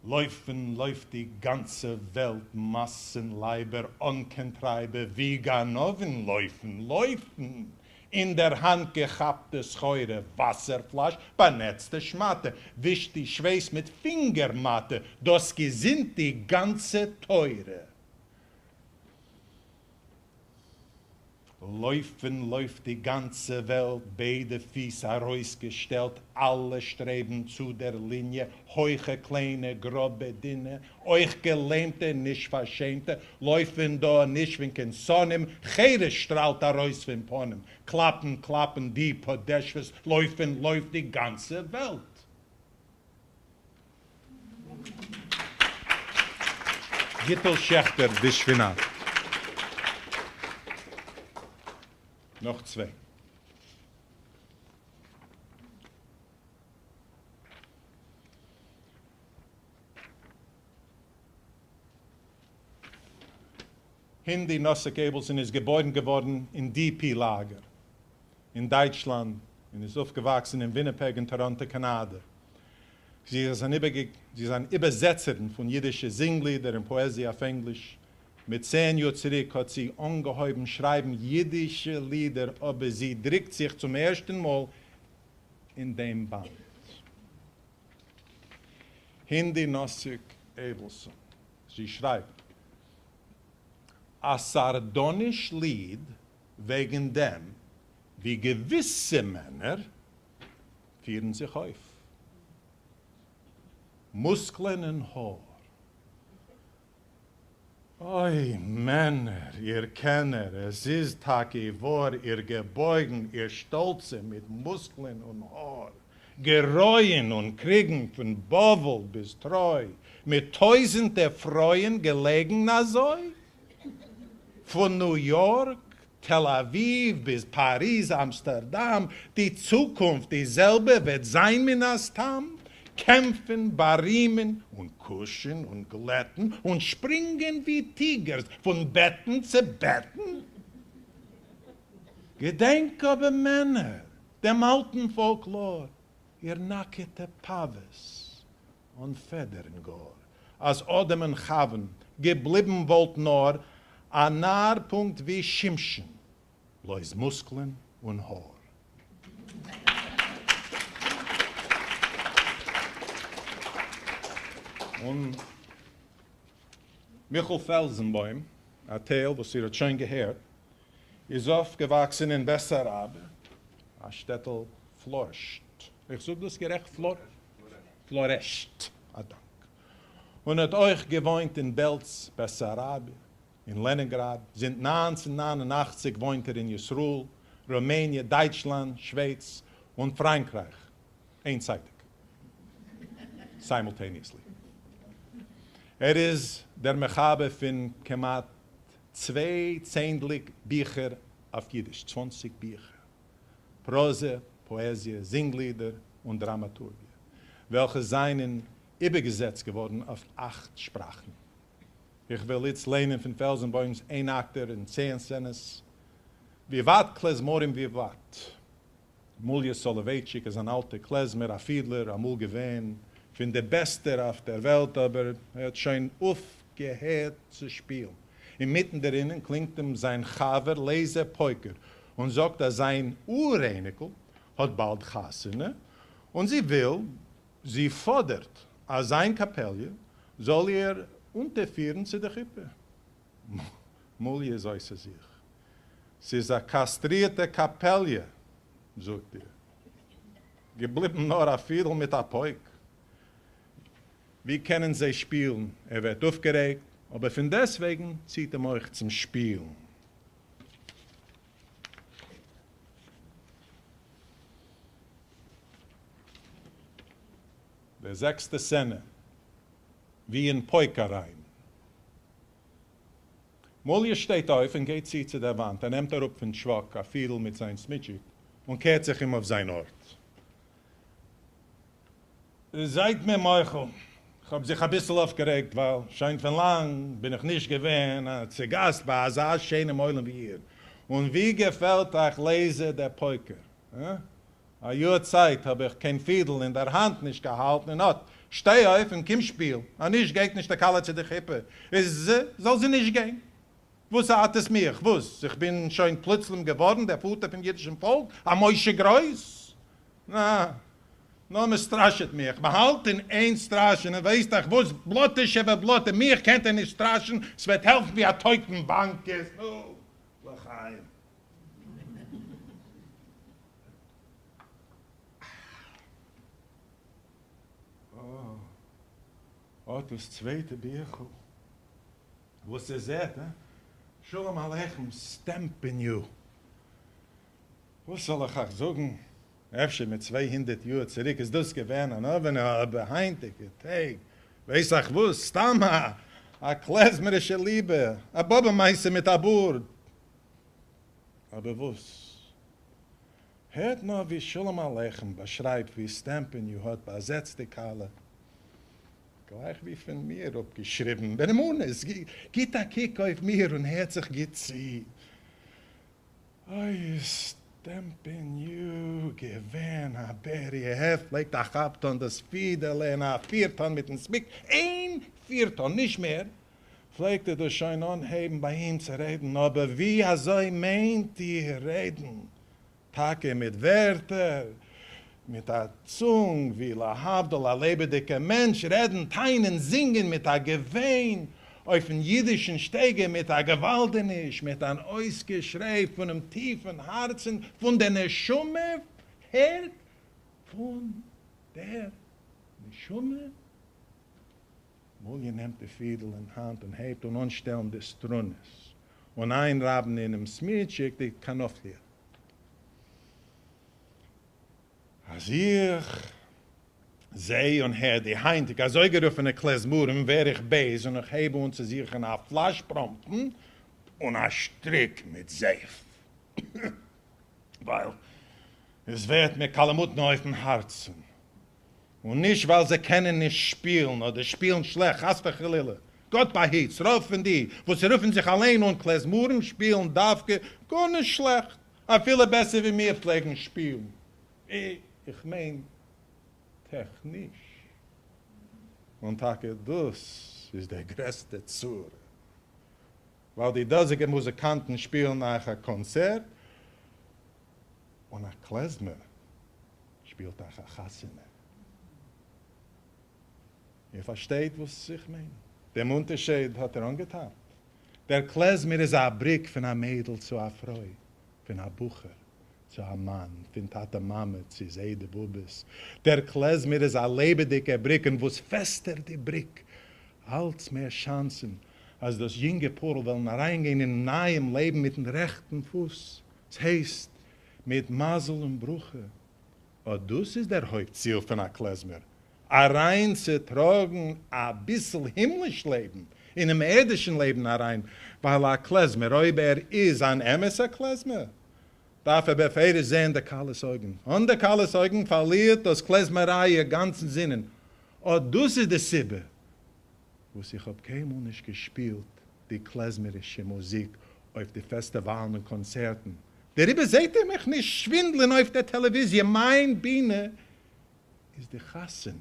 לויפֿן לויפֿט די גאַנצע וועלט, מאַסן לייבער אָן קיין טרייבער, ווי גנבֿים לויפֿן, לויפֿן, אין דער האַנט געכאַפּטע סחורה, וואַסער-פֿלאַש, באַנעצטע שמאַטע, ווישט די שווייס מיט פֿינגער-מאַטע, דאָס געזינד די גאַנצע תּורה. לויפֿן לויפֿט די גאַנצע וועלט, ביידע פֿיס אַרויסגעשטעלט, אַלע שטרעבן צו דער ליניע, הויכע, קליינע, גראָבע, דינע, אויך געליימטע, נישט פֿאַרשעמטע, לויפֿן דאָ נישט פֿון קיין שׂונאים, חירות שטראַלט אַרויס פֿון פּנים, קלאַפּן, קלאַפּן די פּאָדעשוועס, לויפֿן לויפֿט די גאַנצע וועלט. גיטל שעכטער דישווינאט. נאך צוויי. הינדי נאסיק אייבעלסאן איז געבוירן געווארן אין די פי לאגער אין דייטשלאנד און איז אויפגעוואקסן אין וויניפעג און טאראנטא קאנאדע. זי איז אן זי איז אן איבערזעצערין פון אידישע זינגלידער און פאעזיע אויף ענגליש. מיט צען יאר צוריק האט זי אנגעהויבן שרייבן אידישע לידער אבער זי דרוקט זיך צום ערשטן מאל אין דעם באנד. הינדי נאסיק אייבעלסאן. זי שרייבט א סארדאניש ליד וועגן דעם ווי געוויסע מענער פירן זיך אויף. מוסקלען און האר. אוי מענער, איר קענער, עס איז טאקע וואר, איר געבויגן, איר שטאלצע מיט מוסקלען און האר, גערויען און קריגן פון בבל ביז טרוי, מיט טויזענטע פרויען געלעגן אזוי? פון ניו יארק, תל אביב ביז פאריז אמסטערדאם, די צוקונפט די זעלבע וועט זיין מן הסתם, קעמפן, בארימען, און קושן און גלעטן, און שפרינגען ווי טיגערס פון בעטן צו בעטן. געדענק אבער מענער, דעם אלטן פאלקלאר, איר נאקעטע פאוועס אן פעדערן גאר, אז אדם און חוה'ן געבליבן וואלט נאר א נאר פונקט ווי שמשון, בלויז מוסקלען און האר. און מיכל פעלזנבוים, א טייל וואס איר האט שוין געהערט, איז אויפגעוואקסן אין בעסאראביע, א שטעטל פלארשט, איך זאג דאס גערעכט? פלארעשט, א דאנק. און האט אויך געוואוינט אין בעלץ, בעסאראביע, אין לענינגראד. זינט 1989 וואוינט ער אין ישראל, רומעניע, דייטשלאנד, שווייץ און פראנקרייך, איינצייטיג, simultaneously. ער איז דער מחבר פון כמעט צוויי צענדליג ביכער אויף אידיש, צוואנציג ביכער. פראזע, פאעזיע, זינגלידער און דראמאטורגיע, וועלכע זיינען איבערגעזעצט געווארן אויף אכט שפראכן. איך וועל איצט ליינען פון פעלזנבוים'ס איינאקטער אין צען סצענעס, וויוואט קלעזמארים וויוואט. מוליע סאלאווייטשיק איז אן אלטער קלעזמער, א פידלער, אמאל געווען פון די בעסטע אויף דער וועלט, אבער ער האט שוין אויפגעהערט צו שפילן. אינמיטן דערינען קלינגט אים זיין חבר לייזער פויקער און זאגט אז זיין אור-אייניקל האט באלד חתונה און זי וויל, זי פאדערט אז זיין קאפעליע זאל איר אונטערפירן צו די חופה. מוליע איז אויסער זיך. ס'איז א קאסטרירטע קאפעליע, זאגט ער. געבליבן נאר א פידל מיט א פויק. ווי קענען זיי שפילן? ער ווערט אויפגערעגט, אבער פון דעסטוועגן ציט אים אויך צום שפילן. די זעקסטע סצענע, ווי אין פויק אריין. מוליע שטייט אויף און גייט צו צו דער וואנט. ער נעמט אראפ פון טשוואק א פידל מיט זיין סמיטשיק און קערט זיך אום אויף זיין ארט. זייט מיר מוחל, כ'האב זיך אביסל אויפגערעגט ווייל שוין פון לאנג בין איך נישט געווען צוגאסט ביי אזא שענעם עולם ווי איר. און ווי געפעלט אייך לייזער דער פויקער? הא? א יאר צייט האב איך קיין פידל אין דער האנט נישט געהאלטן און אט, שטיי אויף און קום שפיל, אנישט גייט נישט די כלה צו די חופה, איז זאל זי נישט גיין. וואס ארט עס מיך? וואס? איך בין שוין פלוצלים געווארן דער פאטער פון אידישן פאלק? א משה גרויס? נא, נאר מען סטראשעט מיך, מען האלט אין איין סטראשען, און ווייסט אייך וואס, בלאטע שבבלאטע, מיך קענט איר נישט סטראשען, ס'וועט העלפן ווי א טויטן באנקעס, נו, לחיים. אה, אט דאס צווייטע ביכל. וואס איר זעט, הא? שלום עליכם סטעמפעניו. וואס זאל איך אייך זאגן, אפשר מיט 200 יאר צוריק איז דאס געווען א נאווינע, אבער היינטיגע טעג, ווייס איך וואס, סתם א א קלעזמערישע ליבע, א באבע מעשה מיט א בארד. אבער וואס? הערט נאר ווי שלום עליכם באשרייבט ווי סטעמפעניו האט באזעצט די כלה. גלייך ווי פון מיר אפגעשריבן, בנאמנות, גיט א קוק אויף מיר און הערט זיך גוט צו. אוי איז סטעמפעניו געווען א בריה, ער פלעגט א כאפ טאן דאס פידעלע און א פיר טאן מיטן סמיק, איין פיר טאן, נישט מער, פלעגט ער דאס שוין אנהייבן ביי אים צו רעדן, אבער ווי אזוי מיינט איר רעדן? טאקע מיט ווערטער, מיט א צונג, ווי להבדיל א לעבעדיגער מענטש, רעדן, טענה'ן, זינגען מיט א געוויין, אויפן אידישן שטייגער, מיט א געוואלדעניש, מיט אן אויסגעשריי פונעם טיפן הארצן, פון דער נשמה, הערט, פון דער נשמה. מוליע נעמט די פידל אין האנט און הייבט אן אנשטעלן די סטרונעס און איינרייבן אינעם סמיטשיק די קאנאפליע. אז איך זע און הער די היינטיגע אזויגערופענע קלעזמארים ווער איך בייז און איך הייב אן צו זוכן א פלאש בראנפן און א שטריק מיט זייף ווייל עס ווערט מיר קאלעמוטנע אויפן הארצן. און נישט ווייל זיי קענען נישט שפילן אדער שפילן שלעכט, חס וחלילה, גאט באהיט, ס'רוב פון די וואס רופן זיך אליין אן קלעזמארים שפילן דווקא גארנישט שלעכט, אפילו בעסער ווי מיר פלעגן שפילן, איך מיין טעכניש, און טאקע דאס איז דער גרעסטע צרה, ווייל די דאזיגע מוזיקאנטן שפילן אייך א קאנצערט, און א קלעזמער שפילט אייך א חתונה. איר פארשטייט וואס איך מיין? דעם אונטערשייד האט איר אנגעטאפט. דער קלעזמער איז א בריק פון א מיידל צו א פרוי, פון א בחור צו א מאן, פון טאטע מאמע צו זיידע באבעס. דער קלעזמער איז א לעבעדיגער בריק, און וואס פעסטער די בריק, אלץ מער שאנסן אז דאס יונגע פארל וועלן אריינגיין אינעם נייעם לעבן מיטן רעכטן פוס. ס'הייסט, מיט מזל און ברכה. אט דאס איז דער הויפט ציל פון א קלעזמער, אריינצוטראגן אביסל הימליש לעבן אינעם ערדישן לעבן אריין, ווייל א קלעזמער, אויב ער איז אן אמת'ער קלעזמער, דארף ער בפירוש זען די כלה'ס אויגן. אן די כלה'ס אויגן פארלירט דאס קלעזמעריי איר גאנצן זינען. אט דאס איז די סיבה וואס איך האב קיינמאל נישט געשפילט די קלעזמערישע מוזיק אויף די פעסטיוואלן און קאנצערטן, דעריבער זעט איר מיך נישט שווינדלען אויף דער טעלעוויזיע, מיין בינע איז די חתונה,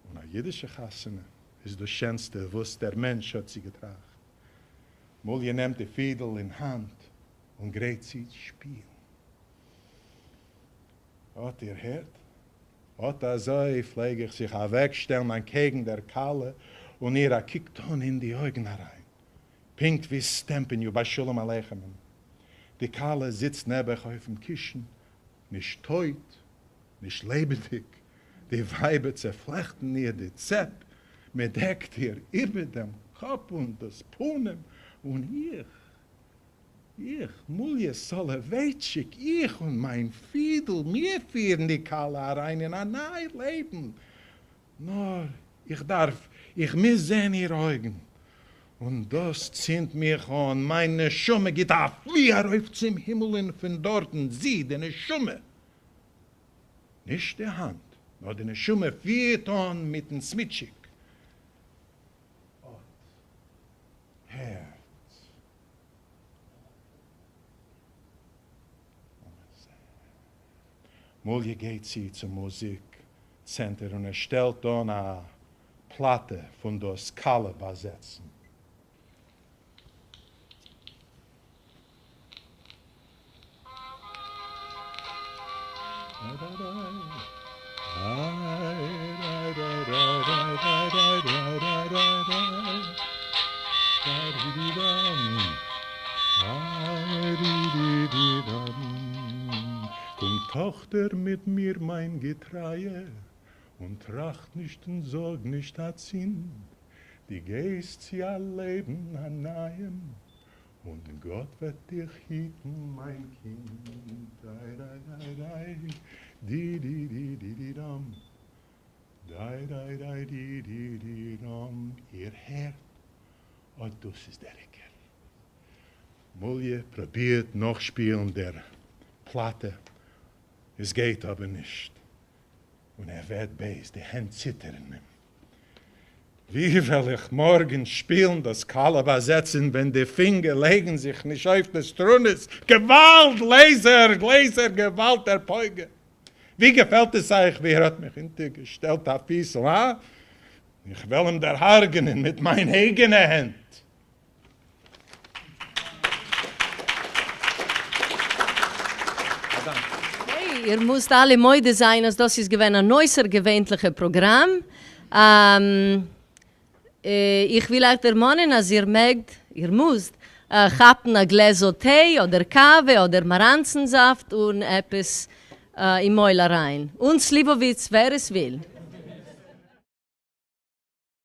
און א אידישע חתונה איז דאס שענסטע וואס דער מענטש האט צוגעטראכט. מוליע נעמט די פידל אין האנט און גרייט צו שפילן. אָט, איר הערט? אָט אַזױ פֿלעג איך זיך אַװעקשטעלן אַנטקעגן דער כּלה און איר אַ קוק טאָן אין די אױגן אַרײַן, פּונקט װי סטעמפּעניו בײַ שלום-עליכמען. די כּלה זיצט נעבעך אױפֿן קישן, נישט טױט, נישט לעבעדיק, די װײַבער צעפֿלעכטן איר די צעפּ, מע דעקט איר איבער דעם קאָפּ און דאָס פּנים, און איך, איך, מוליע סאָלאָװײטשיק, איך און מײַן פֿידל, מיר פֿירן די כּלה אַרײַן אין אַ נײַ לעבן. נאָר איך דאַרף, איך מוז זען איר אױגן. און דאָס צינדט מיך אָן, מײַן נשמה גיט אַ פֿלי אַרױף צום הימל און פֿון דאָרטן, זי, די נשמה, נישט די האַנט. נאר די נשמה פירט אן מיטן סמיטשיק. אט הערט. מוליע גייט צו צום מוזיק צענטער און ער שטעלט אן א פלאטע פון דאס כלה באזעצן. קום טאָכטער מיט מיר מײַן געטרײַע, און טראַכט נישט און זאָרג נישט אַצינד, דו גײסט צו אַ לעבן אַ נײַעם, און גאָט װעט דיך היטן, מײַן קינד. דײַ-דײַ-דײַ-די-די-די-די-די-די-דאַם. דײַ-דײַ-דײַ-די-די-די-דאַם. איר הערט? אָט דאָס איז דער עיקר. מוליע פּרובירט נאָכשפּילן דער פּלאַטע, עס גייט אָבער נישט, און ער ווערט בייז, די הענט ציטערן אים. ווי וועל איך מאָרגן שפּילן דאָס כּלה באַזעצן, ווען די פֿינגער לייגן זיך נישט אויף די סטרונעס? געוואַלד, לייזער, לייזער, געוואַלד, דער פּויגער! ווי געפֿעלט עס אײַך, ווי ער האָט מיך אונטערגעשטעלט אַ פֿיסל, האַ? איך וועל אים דערהרגענען מיט מײַן אייגענע הענט! איר מוזט אלע מודה זיין אז דאס איז געווען אן אויסערגעווענליכע פראגראם. איך וויל אייך דערמאנען אז איר מעגט, איר מוזט, כאפן א גלעזל טיי אדער קאווע אדער מאראנצן זאפט און עפעס אין מויל אריין. און סליוואוויץ ווער עס וויל.